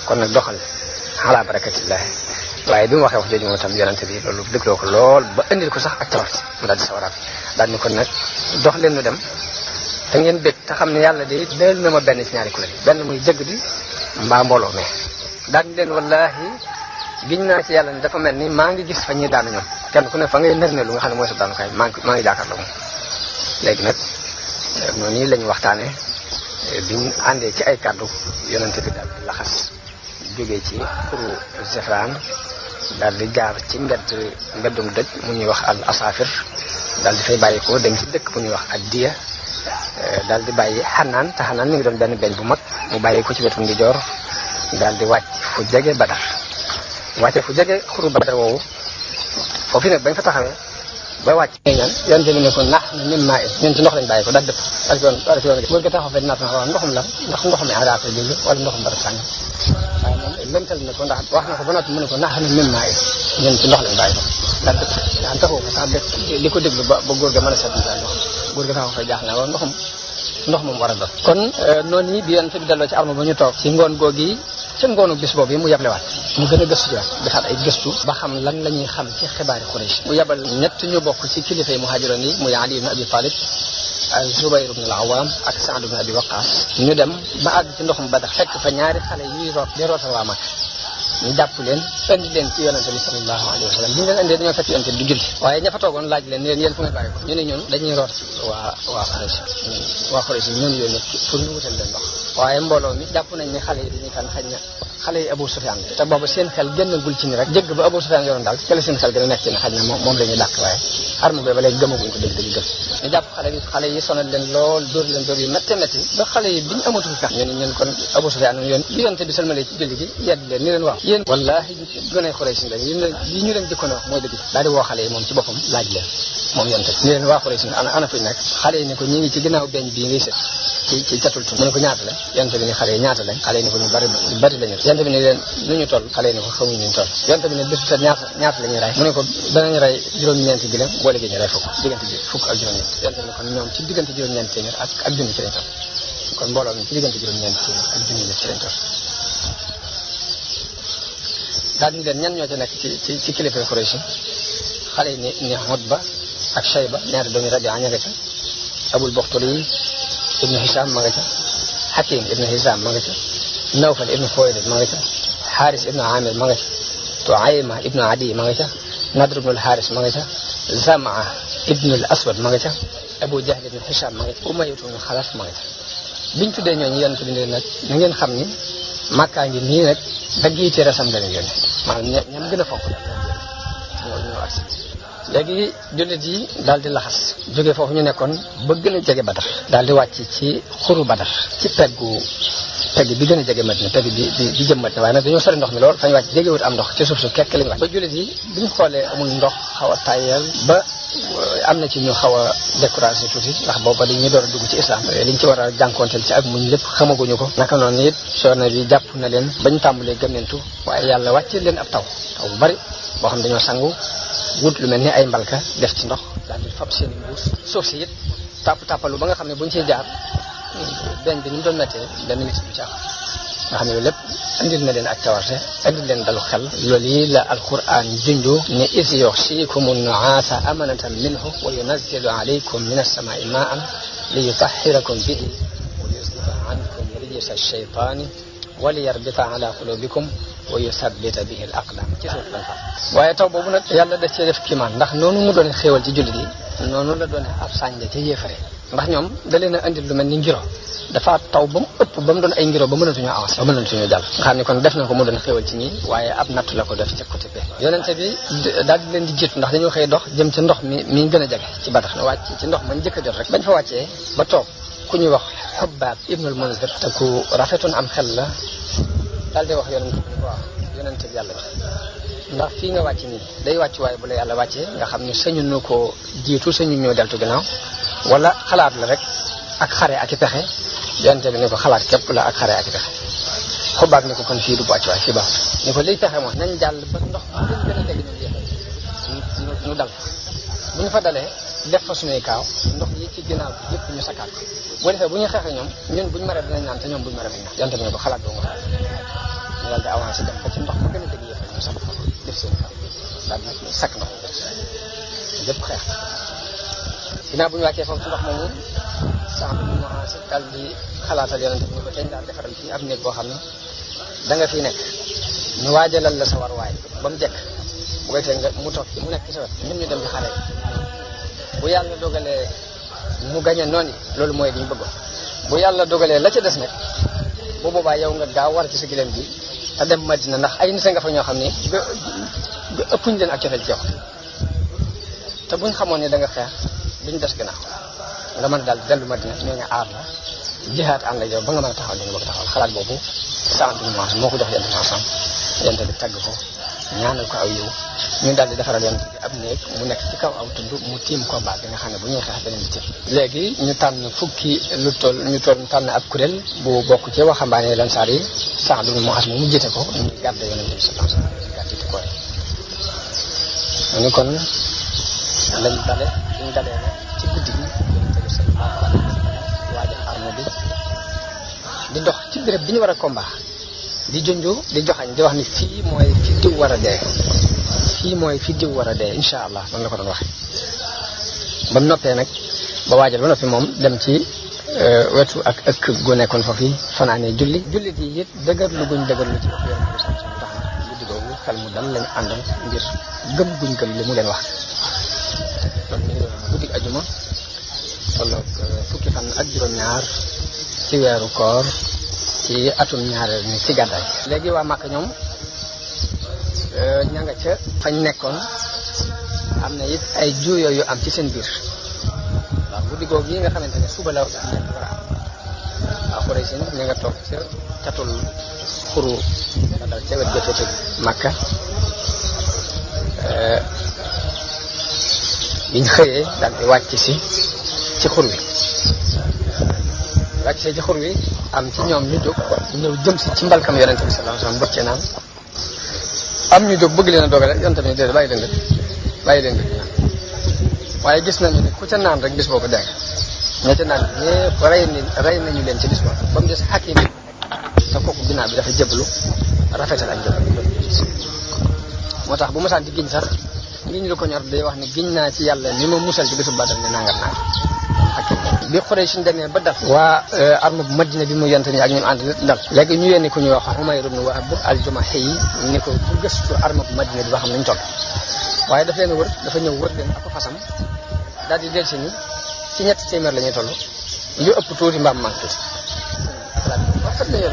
kon nag doxal ala barakatillah waaye bi mu waxee wax jooju moom itam yonente bi loolu dégloo ko lool ba indil ko sax ak tawat mu daal di sawaraat daal ni kon nag dox leen nu dem te ngeen bég te xam ne yàlla de deel na ma benn ci ñaari kuréel yi benn muy jëgg di mbaa mbooloo mais daal di leen wallahi giñ naa ci yàlla ne dafa mel ni maa ngi gis fa ñuy daanu ñoom kenn ku ne fa ngay nër ne lu nga xam ne mooy sa daanukaay maa ngi jàkkaarloo moom léegi nag noonu nii la ñu waxtaane biñ àndee ci ay kàddu yonente bi daal di laxas jógee ci xuru Zefraan daal di jaar ci mbeddum dëj mu ñuy wax al asafir daal di fay bàyyi ko dem ci dëkk bu ñuy wax ak diya daal di bàyyi xanaan te xanaan mi ngi doon benn beñ bu mag mu bàyyi ko ci wetu ndijoor daal di wàcc fu jege Badar wàcce fu jege xuru Badar woowu foofu nag bañ fa taxawee ba wàcc ñaan yonente bi ne ko nax na min maa ñun ci ndox lañ bàyyi ko daal dëpp daal fi yoon góor ga taxaw fe naat na waaw ndoxum la ndax ndoxum mi adaata jóge wala ndoxum barab sànni waaye moom lëntal na ko ndax wax na ko ba noppi mu ne ko nax na min maa ñun ci ndox lañ bàyyi ko daal daan taxaw ko sax di ko déglu ba góor ga mën a seet daal góor ga taxaw fa jaax na waaw ndox moom war a doon kon noonu yi bi yonent bi delloo ci arma ba ñu toog ci ngoon googi ca ngoonu bis boobu mu yablewaat mu gën a gëstu jiwaat defaat ay gëstu ba xam lan la ñuy xam ci xibaari Quraysh mu yabal ñett ñu bokk ci kilifay muhaajiroon yi muy Ali ibn Abi Talib ak Zubayr ibn al-Awwam ak Sa'd ibn Abi Waqqas ñu dem ba àgg ci ndoxum Badar fekk fa ñaari xale yuy root di rootal waa Makka ñu jàpp leen indi leen ci yonente bi sallallahu alayhi wa sallam bi ñu leen indee dañoo fekk yonente bi du julli waaye ña fa toogoon laaj leen yéen fu ngeen bàyyi ko ñu ne ñun dañuy root waa Quraysh ñun yooyu pour ñu wutal leen ndox waaye mbooloo mi jàpp nañ ne xale yi dañuy kan xaj na xale yi Abu Sufyaan te boobu seen xel génnagul ci ni rek jégg ba Abu Sufyaan yoroon daal ci la seen xel gën a nekk ci ne xaj na moom la ñuy dàq waaye arme bi ba léegi gëmaguñ ko dëgg gëm ñu jàpp xale yi sonal leen lool dóor leen dóor yu métti métti ba xale yi bi ñu amatul sax ñu ne ñun kon Abu Sufyaan yoon bi yonte bi salmale ci julli gi yedd leen ni leen waaw yéen wallaahi gën ay Quraysh lañ yi ñu leen jëkkoon wax mooy dëgg daal di woo xale yi moom ci boppam laaj leen moom yonte ni leen waa Quraysh ana fuñ nekk xale yi ne ko ñi ngi ci ginnaaw beñ bii ngay sët ci catul tu mu ne ko ñaata la yonte bi ne xale yi ñaata lañ xale yi ne ko ñu bari lañu yonte bi ne leen nu ñu toll xale yi ne ko xamuñ ñu toll yonte bi ne bés bu ñaata la ñuy rey mu ne ko danañ rey juróom-ñeenti gileem boo léegi ñu rey diggante fukk ak juróom-ñeent yonte bi ne kon ñoom ci diggante juróom-ñeenti téeméer ak junni ci lañ toll kon mbooloo mi ci diggante juróom-ñeenti téeméer ak junni ci lañ toll daal di leen ñan ñoo ca nekk ci kilifa Quraysh xale yi ni Utba ak Shayba ñaari doomi Rabi'a ña nga ca Abul Bakhtari ibnu Hisham ma nga ca Hakim ibnu Hisham ma nga ca Nawfal ibnu Khuwaylid ma nga ca Haris ibnu Amir ma nga ca Tuayma ibnu Adi ma nga ca Nadr ibnu al-Haris ma nga ca Zamaa ibnu al-Aswad ma nga ca Abu Jahl ibnu Hisham ma nga ca Umayya ibnu Khalaf ma nga ca biñ tuddee ñooñu yonent bi ne nag na ngeen xam ni Makka ngi nii nag dagg yi ci resam dana yónni maanaam ñam gën a fonk ñoo agsi léegi jullit yi daal di laxas jóge foofu ñu nekkoon ba gën a jege Badar daal di wàcc ci xuru Badar ci pegg bi gën a jege Madina pegg bi jëm Madina waaye nag dañoo sori ndox mi lool fañ wàcc jegewut am ndox ci suuf su kekk lañ wàcc ba jullit yi biñ xoolee amul ndox xaw a tàyyal ba am na ci ñu xaw a découragé tuuti ndax booba dañuy door a dugg ci islam liñ ci war a jànkoonteel ci ak muñ lépp xamaguñu ko naka noonu it coono bi jàpp na leen bañ tàmbalee gëmmentu waaye yàlla wàcce leen ab taw bu bari boo xam dañoo sangu wut lu mel ni ay mbalka def ci ndox daal di fab seen mbuus suuf si it tàppalu ba nga xam ne buñ ciy jaar beñ bi ni mu doon méttee benn nit du ci am nga xam ne loolu lépp andil na leen ak tawarte andil leen dalu xel loolu yi la alquran junju ne is yughshikum an-nu'asa amanatan minhu wa yunazzilu alaykum min as-sama'i ma'an li yutahhirakum bihi wa yuzhiba ankum rijsa ash-shaytani wa liyarbita ala qulubikum wa yuthabbita bihi al-aqdam ci suuf lañ fa waaye taw boobu nag yàlla daf cee def kiimaan ndax noonu mu doon xéewal ci jullit yi noonu la doon ab sànja ca yéefare ndax ñoom da leen a andil lu mel ni ngiro dafa taw ba mu ëpp ba mu doon ay ngiro ba mënatuñoo avancé ba mënatuñoo jàll nga xam ne kon def na ko mu doon xéewal ci ñi waaye ab nattu la ko def ca côté bi yonente bi daal di leen di jiitu ndax dañoo xëy dox jëm ci ndox mi gën a jege ci Badar na wàcc ci ndox mañ njëkk a jot rek bañ fa wàccee ba toog ku ñuy wax Hubbaab ibnul Munzir te ku rafetoon am xel la daal di wax yonente bi waaw yonente bi yàlla bi ndax fii nga wàcc nii day wàcc waaye bu la yàlla wàccee nga xam ne sañu nu ko jiitu sañu ñoo deltu ginnaaw wala xalaat la rek ak xare ak i pexe yonente bi ne ko xalaat képp la ak xare ak i pexe Xubaab ne ko kon fii du wàcc waaye fii baax ne ko liy pexe moom nañ jàll ba ndox gën a jege ñu dal bu ñu fa dalee def fa suñuy kaaw ndox yi ci ginnaaw bi yëpp ñu sakkaat ko bu defee bu ñu xeexee ñoom ñun buñu maree dinañ naan te ñoom buñu maree dinañ naan yonente bi ne ko xalaat boo nga ñu daal di avancé dem ba ci ndox ma gën a jege yëpp ñu sakk fa def seen kaaw daal di sakk ndox lépp xeex ginnaaw bu ñu wàccee foofu ci ndox moomu sax bu ñu avancé daal di xalaatal yonente bi ne ko dañ daal defaral fii ab néeg boo xam ne da nga fii nekk ñu waajalal la sa war waay ba mu jekk bu koy tee nga mu toog mu nekk ci sa wet ñun ñu dem di xare bu yàlla dogalee mu gañe noonu yi loolu mooy li ñu bëggoon bu yàlla dogalee la ca des nag bu boobaa yow nga gaaw war ci sa gileem bi te dem Madina ndax ay nit nga fa ñoo xam ne ëppuñ leen ak cofeel ci yow te buñ xamoon ne da nga xeex duñ des gannaaw nga mën a daal dellu Madina ñoo nga aar la jihaat ànd ak yow ba nga mën a taxaw li nga bëgg taxawal xalaat boobu sant bi moo ko jox yonent bi yonent bi tagg ko ñaanal ko aw yiw ñun daal di defaral yonent bi ab néeg mu nekk ci kaw aw tund mu tiim combat bi nga xam ne bu ñuy xeex beneen bi tiim léegi ñu tànn fukki ñu tànn ab kuréel bu bokk ci waxambaane Ansaar yi Saad ibn Muaz mu jiite ko ñu gàdde yonent bi sallallahu alayhi wasallam gàddite ko ñu kon lañ dale ñu dalee ci guddi gi waajal arme bi di dox ci béréb bi ñu war a combat di junju di joxañ di wax ni fii mooy fi diw war a dee fii mooy fi diw war a dee insha allah noonu la ko doon waxe ba mu noppee nag ba waajal ba noppi moom dem ci wetu ak ëkk gu nekkoon foofu yi fanaanee jullit yi it dëgërlu guñ dëgërlu ci wax yoon bi sam sam tax na guddi googu xel mu dal lañu àndal ngir gëm guñ gëm li mu leen wax kon ñu ngi doon guddi ajuma tolloog fukki fan ak juróom-ñaar ci weeru koor ci atum ñaareel ni ci gàddaay léegi waa Màkka ñoom ña nga ca fañ nekkoon am na it ay juuyoo yu am ci seen biir waaw guddi googu yi nga xamante ne suba la nekk war a am waaw xurey sin ña nga toog ca catul xuru la dal ca wet gëtëtë Màkka biñ xëyee daal di wàcc si ci xur wi wàcc see ci xur wi am ci ñoom ñu jóg ñëw jëm si ci mbalkam yonente bi sallallahu alayhi wasallam bëccee naan am ñu jóg bëgg leen a dogale yonente bi déedéet bàyyi leen de waaye gis nañu ne ku ca naan rek bis boobu dégg ña ca naan ñëpp rey nañu leen ci bis boobu ba mu des Hakim te kooku ginnaaw bi dafa jëblu rafetal ak jëblu moo tax bu mosaan di giñ sax giñ lu ko ñor day wax ne giñ naa ci yàlla ni ma musal ci bisu Badar ne nangar naa Hakim bi Quraysh demee ba dal waa arme bu Madina bi mu yonte ni ak ñu ànd dal léegi ñu yónni ku ñuy wax Umayr ibn Wahb al-Jumahi yi ni ko bu gëstu arme bu Madina bi ba xam nañ toll waaye daf leen wër dafa ñëw wër leen ak fasam daal di del si ni ci ñetti téeméer la ñuy toll lu ëpp tuuti mbaam manqué waxat la yor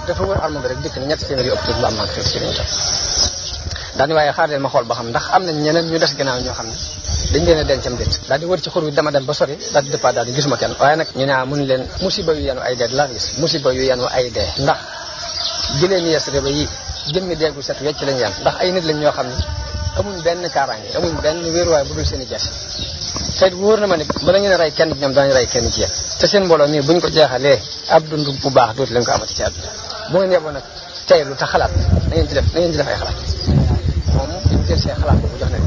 dafa wër arme bi rek dikk ni ñetti téeméer yu ëpp tuuti mbaam manqué ci lañu toll daal di waaye xaar leen ma xool ba xam ndax am nañ ñeneen ñu des gannaaw ñoo xam ne dañ leen a dencam déet daal di wër ci xur wi dama dem ba sori daal di départ daal di gisuma kenn waaye nag ñu ne mun leen musiba yu yenu ay dee laa gis musiba yu yenu ay dee ndax jëleen yees réba yi jëmmi deegu set wecc lañu yan ndax ay nit lañ ñoo xam ne amuñ benn kaaraange amuñ benn wéeruwaay bu dul seen i jas te wóor na ma ne bala ngeen a rey kenn ñoom daañu rey kenn ci yéen te seen mbooloo mii buñ ko jeexalee ab dund bu baax dootu leen ko amati ci àdduna bu ngeen yeboo nag teylu te xalaat na ngeen ci def ay xalaat moom ñu jël seen xalaat bu jox leen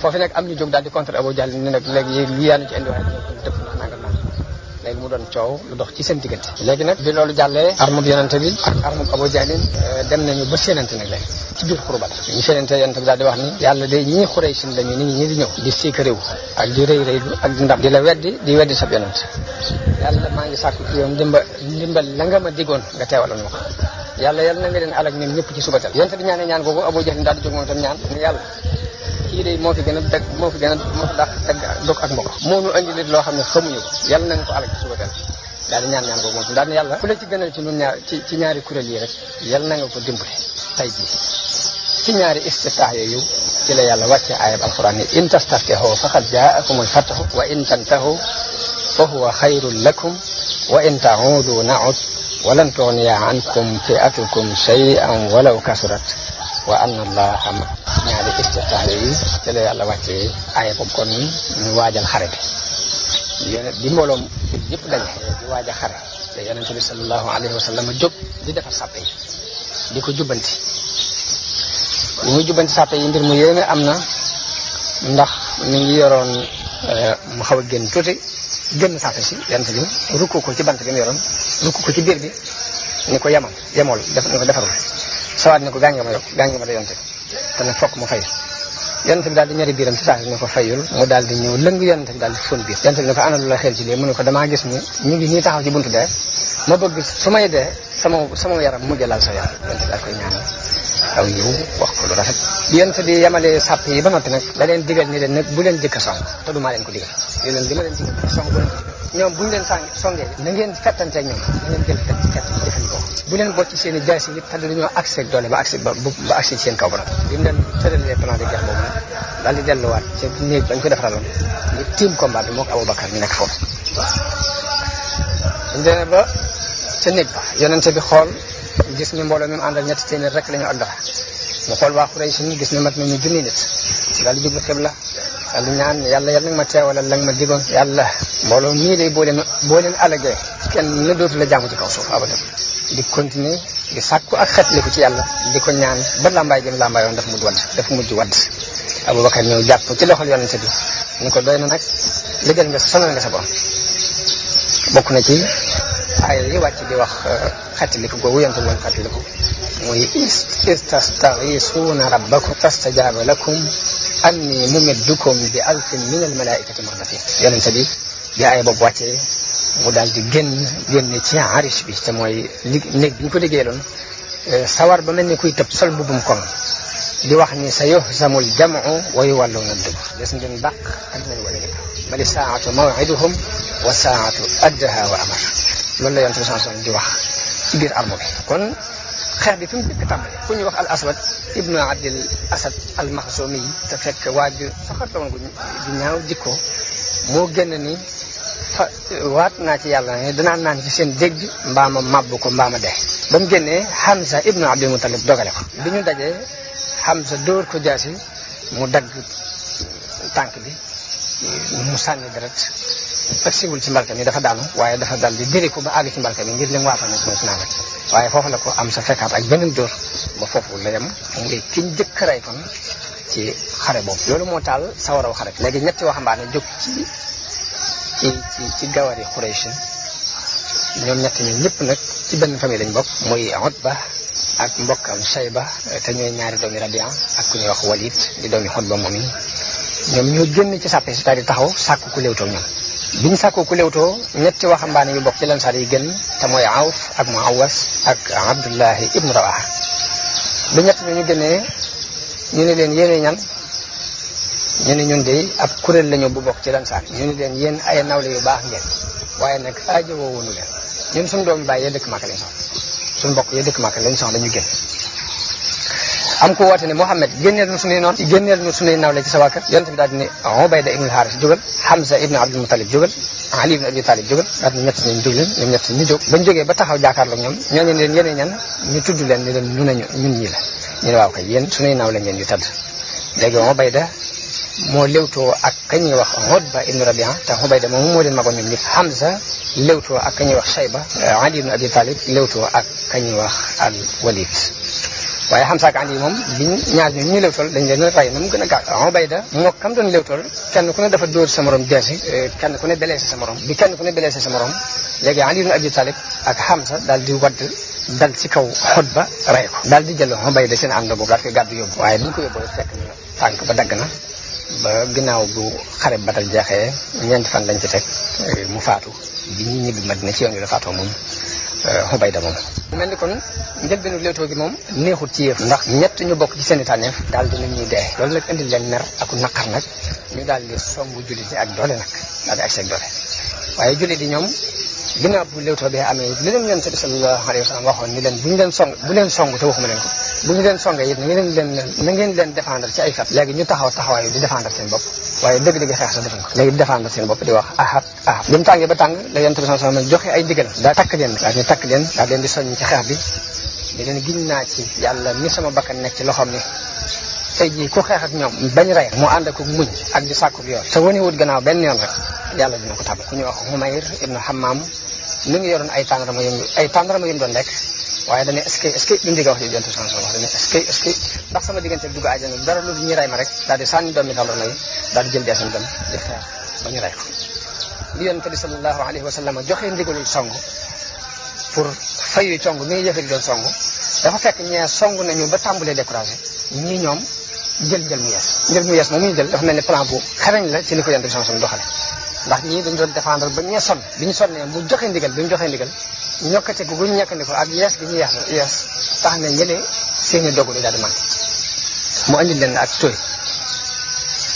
foofu nag am ñu jóg daal di contre Abu Jahl ni nag léegi li yaanu ci indi waaye dëpp ndax nangam nangam léegi mu doon coow lu dox ci seen diggante léegi nag bi loolu jàllee arme bu yonente bi ak arme bu Abu Jahl dem nañu ba séenante nag léegi ci biir xuru Badar ñu séenante yonente bi daal di wax ni yàlla day ñii Quraysh lañu nit ñi di ñëw di siika réew ak di rëy rëylu ak ndam di la weddi sab yonente yàlla maa ngi sàkku ci yow ndimbal la nga ma digoon nga teewaloon ma ko yàlla na nga leen alag ñoom ñëpp ci subatal yonente bi ñaan googu Abu Jahl daal di jóg moom tam ñaan ni yàlla kii de moo fi gën a dàq dog ak mbokk moo ñu andi leen loo xam ne xamuñu ko yàlla na nga ko alag ci subatal daal di ñaan googu moom daal ne yàlla fu la ci gënal ci ñun ñaar ci ñaari kuréel yi rek yàlla na nga ko dimbali tay jii ci ñaari istiftaax yooyu ci la yàlla wàcce ayab alquran ni in tastaftihu faqad jaakumul fathu wa in tantahu fa huwa xayrun lakum wa in ta'udu na'ud wa lan tughniya ankum fi'atukum shay'an walaw kasurat wa anna allaha ñaari istiftaax yooyu ci la yàlla wàcce ayab kon ñu waajal xare bi mbooloom yëpp daje di waaj a xare te yonente bi sallallahu alayhi wa sallam jóg di defar sàppe yi di ko jubbanti li muy jubbanti sàppe yi mbir mu yéeme am na ndax mi ngi yoroon mu xaw a génn tuuti génn sàppe si yonente bi rukku ko ci bant bi mu yoroon rukku ko ci biir bi ni ko yemool ni ko defarul sawaat ni ko gaa ngi ma da yonente te nag fokk mu fay yonente bi daal di ñari biiram ci saa si ne ko fayul mu daal di ñëw lëng yonente bi daal di fóon biir yonente bi ne ko ana lu la xel ci lii mu ne ko damaa gis ni ñu ngi nii taxaw ci buntu dee ma bëgg su may dee sama yaram mujj laal sa yaram yonente bi daal koy ñaan aw yiw wax ko lu rafet bi yonente bi yemalee sàpp yi ba noppi nag da leen digal ni leen nag bu leen jëkk a song te du maa leen ko digal li ma leen digal song bu leen ko digal ñoom buñu leen songee na ngeen fettanteeg ñoom na ngeen jël fett jëfandikoo bu leen bocc seen i jaasi yi te dañoo accès ak doole ba accès ci seen kaw ba noppi bi mu leen tëralee plan de guerre boobu nag daal di delluwaat ca néeg bañ ko defaraloon ñu tiim combat bi mook Aboubacar ñu nekk foofu suñu demee ba ca néeg ba yonente bi xool gis ni mbooloo mi mu àndal ñetti téeméer rek la ñu ak dara mu xool waa Quraysh ni gis ni mat nañu junni nit daal di jublu xibla daal di ñaan yàlla nag ma teewalal la nga ma digoon yàlla mbooloo mii day boo leen alagee kenn na dootu la jaamu ci kaw suuf abadan di continuer di sàkku ak xetliku ci yàlla di ko ñaan ba làmbaay gën làmbaayoon dafa mujj wadd Abubakar ñëw jàpp ci loxol yonente bi ni ko doy na nag liggéey nga sonal nga sa borom bokk na ci ay yi wàcc di wax xetliku googu yonente bi woon xetliku muy istastaghisuuna rabbakum fastajaaba lakum anni mumiddukum bi alfin min al malaikati murdafin yonente bi ay boobu wàccee mu daal di génn ci arish bi te mooy néeg bi ñu ko liggéeyaloon sawar ba mel ni kuy tëb sol mbubum koŋ di wax ni sa yuhzamul jam'u wa yuwalluuna dubur des ngeen dàq ak nañ wala dëkk bali saatu maw'iduhum wa saatu adha wa amar loolu la yonent bi sallallahu di wax ci biir armo bi kon xeex bi fi mu dëkk tàmbale ku ñuy wax al aswad ibnu abdil asad al maxsumi te fekk waaju soxarta woon gu ñaaw jikko moo génn ni waat naa ci yàlla ne danaa naan ci seen dégg mbaama màbb ko mbaama dee ba mu génnee Hamza ibnu Abdul Muttalib dogale ko bi ñu dajee Hamza dóor ko jaasi mu dagg tànk bi mu sànni deret agsiwul ci mbalka mi dafa daanu waaye dafa dal di diri ko ba àgg ci mbalka mi ngir li mu waatoon ne mooy ci naan rek waaye foofu la ko am sa fekkaat ak beneen dóor ba foofu la yem muy kiñ jëkk rey kon ci xare boobu loolu moo taal sawaraw xare léegi ñetti waxambaane jóg ci gawari Quraysh ñoom ñett ñi ñëpp nag ci benn famille lañ bokk muy Utba ak mbokkam Shayba te ñooy ñaari doomi Rabia ak ku ñuy wax Walid di doomi Utba moom yi ñoom ñoo génn ci sàppe si daal di taxaw sàkku ku léewtoo ñoom biñ sàkku ku léewtoo ñetti waxambaane yu bokk ci Ansaar yi gën te mooy Awf ak Muawas ak Abdullahi ibnu Rawaha ba ñett ñu génnee ñu ne leen yéene ñan ñu ne ñun de ab kuréel lañu bu bokk ci Ansaar ñu ne leen yéen ay nawle yu baax ngeen waaye nag aajo woowunu leen ñun suñu doomu baay yee dëkk Makka lañ soxla suñu mbokk yee dëkk Makka lañ soxla ñu génn am ku woote ne Muhammad génneel ñu suñuy noonu génneel ñu suñuy nawle ci sa waa kër yonent bi daal di ne Ubayda ibnul Haaris jógal Hamza ibnu Abdul Muttalib jógal Ali ibnu Abi Talib jógal daal di ñett ñu jóg leen ñoom ñett ñu jóg bañ jógee ba taxaw jàkkaarloog ñoom ñooñu leen yéene ñan ñu tudd leen ni leen ñun ñii la ñu ne waaw kay yéen suñuy nawle ngeen yu tëdd léegi Ubayda moo léwtoo ak ka ñuy wax Utba ibnu Rabia te Ubayda moom moo leen magoon ñoom ñëpp Hamza léwtoo ak ka ñuy wax Shayba Ali ibnu Abi Talib léwtoo ak ka ñuy wax al Walid waaye Hamza ak Ali moom biñ ñaar ñu léwtool dañ leen rey na mu gën a gaaw Ubayda moo kam doon léwtool kenn ku ne dafa dóor sa morom jeesi kenn ku ne blessé sa morom bi kenn ku ne blessé sa morom léegi Ali ibnu Abi Talib ak Hamza daal di wadd dal ci kaw Utba rey ko daal di jël Ubayda seen ànd boobu daal koy gàddu yóbbu waaye biñ ko yóbbu fekk na tànk ba dagg na ba ginnaaw bu xare Badar jeexee ñeenti fan lañ ci teg mu faatu bi ñuy ñibbi Madina ci yoon wi la faatoo moom Ubayda moom mu mel ni kon njëlbeenu léewtoo gi moom neexut ci yëf ndax ñett ñu bokk ci seen i tànneef daal dina ñuy dee loolu nag indil leen mer ak naqar nag ñu daal di songu jullit yi ak doole nag daal di agsi ak doole waaye jullit yi ñoom ginnaaw bu léewtoo bi amee li leen Yonent bi sallallahu alayhi wa sallam waxoon ni leen bu leen song te waxuma leen ko bu ñu leen songee it na ngeen leen défendre ci ay fat léegi ñu taxawaayu di défendre seen bopp waaye dëgg-dëgg xeex sa defuñ ko léegi di défendre seen bopp di wax ahad bi mu tàngee ba tàng la Yonent bi sallallahu alayhi wa sallam joxe ay ndigal daa takk leen daal leen di soññ ci xeex bi di leen giñ naa ci yàlla ni sama bakkan nekk ci loxoom ni tey jii ku xeex ak ñoom bañ rey mu ànd ak muñ ak di sàkku bi yoon te wane wut gannaaw benn yoon rek yàlla dina ko tàbb ku ñuy wax Humayr ibnu Hammam mi ngi yoroon ay tàndarama yum doon lekk waaye dañu est-ce que duñ digga wax ji Yonent bi sallallahu alayhi wa sallam dañu est-ce que ndax sama diggante dugg àjjana dara lu ñu rey ma rek daal di sànni doomi tàndarma yi daal di jël deesam dem di xeex ba ñu rey ko li Yonent bi sallallahu alayhi wa sallam joxe ndigalul song pour fayu cong mi ngi yëfari doon song dafa fekk ñee song nañu ba tàmbalee découragé ñii ñoom jël mu yees moom ñu jël dafa mel ni plan bu xarañ la ci li ko Yonent bi sallallahu alayhi wa sallam doxale ndax ñii dañu doon défendre ba ñee sonn bi ñu sonnee mu joxe ndigal bi mu joxee ndigal ñokkate gu ñu ñekkandiko ak yees gi ñu yees tax na ñëlee seeni dogu di daal di manqué mu andil leen ak tooy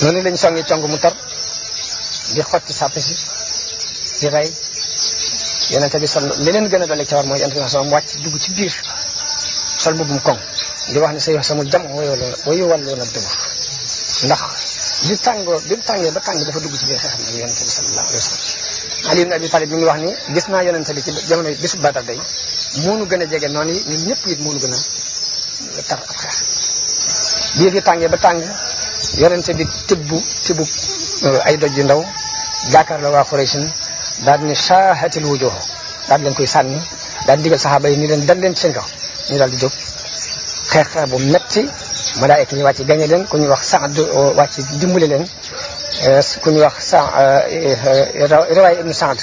noonu lañ songi cong mu tar di xotti sàpp si di rey Yonent bi li leen gën a doole ca war mooy Yonent bi sallam wàcc dugg ci biir sol mbubbum koŋ di wax ne sa yoo samul jam wayu wàlloo na dëgg ndax bi mu tàngee ba tàng dafa dugg ci biir xeex na Yonent bi sallallahu alayhi wa sallam Ali ibn Abi Talib mi ngi wax ni gis naa Yonent bi ci jamono bisu Badar day moonu gën a jege noonu yi ñun ñëpp it moonu gën a tar ab xeex bii fi tàngee ba tàng Yonent bi tibbu ay doj yu ndaw jàkkaar la waa Quraysh daal di ne shaahatil wujuh daal di leen koy sànni daal di digal saxaaba yi ni leen dal leen ci seen kaw ñu daal di jóg xeex bu metti malaayika ñu wàcc gañe leen ku ñuy wax Saad wàcc dimbale leen ku ñuy wax riwaaya ibnu Saad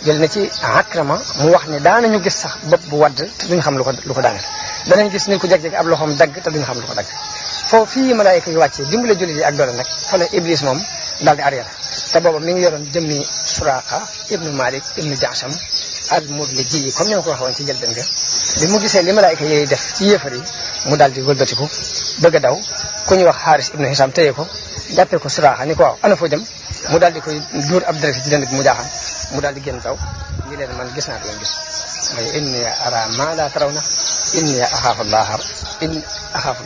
jël na ci Akrama mu wax ne daanañu gis sax bopp bu wadd te duñu xam lu ko daaneel danañ gis nit ku jeg-jeg ab loxoom dagg te duñu xam lu ko dagg foofu fii malaayika yi wàccee dimbale jullit yi ak doole nag fa la Iblis moom daal di arrière te booba mi ngi yoroon jëmmi Suraaqa ibnu Malik ibnu Jaasam al-Mudliji yi comme ni ma ko waxoon ci njëlbéen nga bi mu gisee li malaayika yooyu def ci yéefar yi mu daal di wëlbatiku bëgg a daw ku ñuy wax Xaaris ibnu Hisaam téye ko jàppee ko Suraaqa ni ko waaw ana foo jëm mu daal di koy dóor ab direct ci dënd bi mu jaaxam mu daal di génn daw ñi leen man gis naa ko yéen gis mooy inni ara ma la tarawna inni axaafu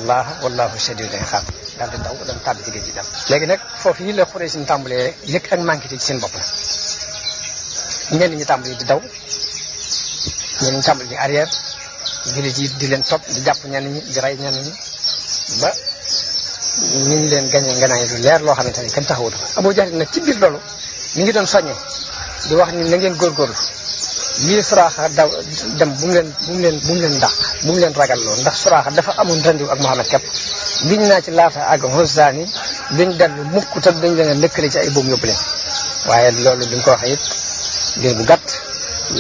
llaha wallahu shadidul iqaab daal di daw dem tàbbi ci géej gi dem léegi nag foofu yi la Quraysh ñu tàmbalee yëg ak manqué ci seen bopp la ñenn ñi tàmbali di daw ñenn ñi tàmbali di arrière jullit yi di leen topp di jàpp ñenn ñi di rey ñenn ñi ba ñu ngi leen gañe nganaay lu leer loo xamante ni kenn taxawul Abu Jahl nag ci biir loolu mi ngi doon soññee di wax ni na ngeen góorgóorlu lii Suraaxa daw dem bu mu leen dàq bu mu leen ragal loolu ndax Suraaxa dafa amoon rendiw ak Muhammad képp giñ naa ci Laata ak Uzza ni duñ dellu mukk te dañ leen a lëkkale ci ay boom yóbbu leen waaye loolu bi mu ko waxee it diir bu gàtt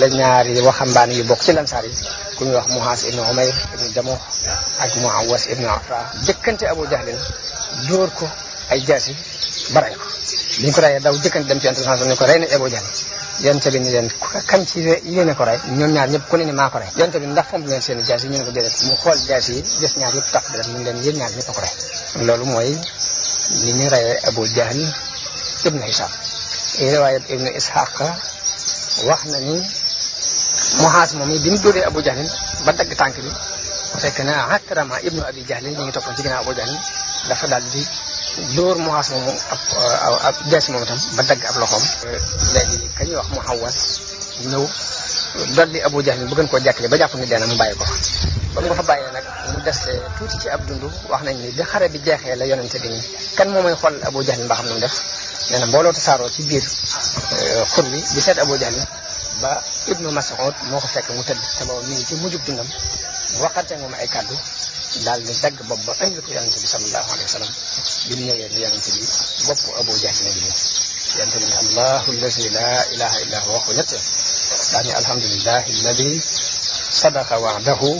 la ñaari waxambaane yu bokk ci lansaar yi ku ñuy wax Muhaas ibnu Umayr ibnu Jamuh ak Muawas ibnu Afra jëkkante Abu Jahlin dóor ko ay jaasi ba rey ko bi ñu ko reyee daw jëkkante dem ci Yonent ni ko rey na Abu Jahl Yonent bi ni leen kan ci yéene ko rey ñoom ñaar ñëpp ku ne ni maa ko rey Yonent bi ndax fomp leen seen i jaasi ñu ne ko déedéet mu xool jaasi yi gis ñaar yëpp tax dara ñu leen yéen ñaar ñëpp a ko rey loolu mooy ni ñu reyee Abu Jahl ibnu Hisaam riwaaya ibnu Ishaq wax na ni Muhaas moom bi mu dóoree Abu Jahl ba dagg tànk bi fekk na Akrama ibnu Abi Jahl ñu ngi toppoon ci ginnaaw Abu Jahl dafa daal di dóor Muhaas moomu ab jaasi moom itam ba dagg ab loxoom léegi ka ñuy wax Muawas ñëw dolli Abu Jahl bu gën koo jàkkale ba jàpp ni dee na mu bàyyi ko ba mu ko fa bàyyee nag mu des tuuti ci ab dund wax nañ ni bi xare bi jeexee la yonente bi ni kan moo may xool Abu Jahl mbaa xam nu mu def nee na mbooloo tasaaroo ci biir xur bi di seet Abu Jahl ba Ibnu Mas'ud moo ko fekk mu tëdd te boobu mi ngi ci mujjub dundam mu waxante moom ay kàddu daal di dagg bopp ba indi ko yonente bi sallallahu alayhi wa sallam bi mu ñëwee ni yonente bi bopp Abu Jahl la ngi nii yonente bi ne allahu allazi la ilaha illa huwa wax ko ñette daa ni alhamdulillahi alladi sadaqa wa'dahu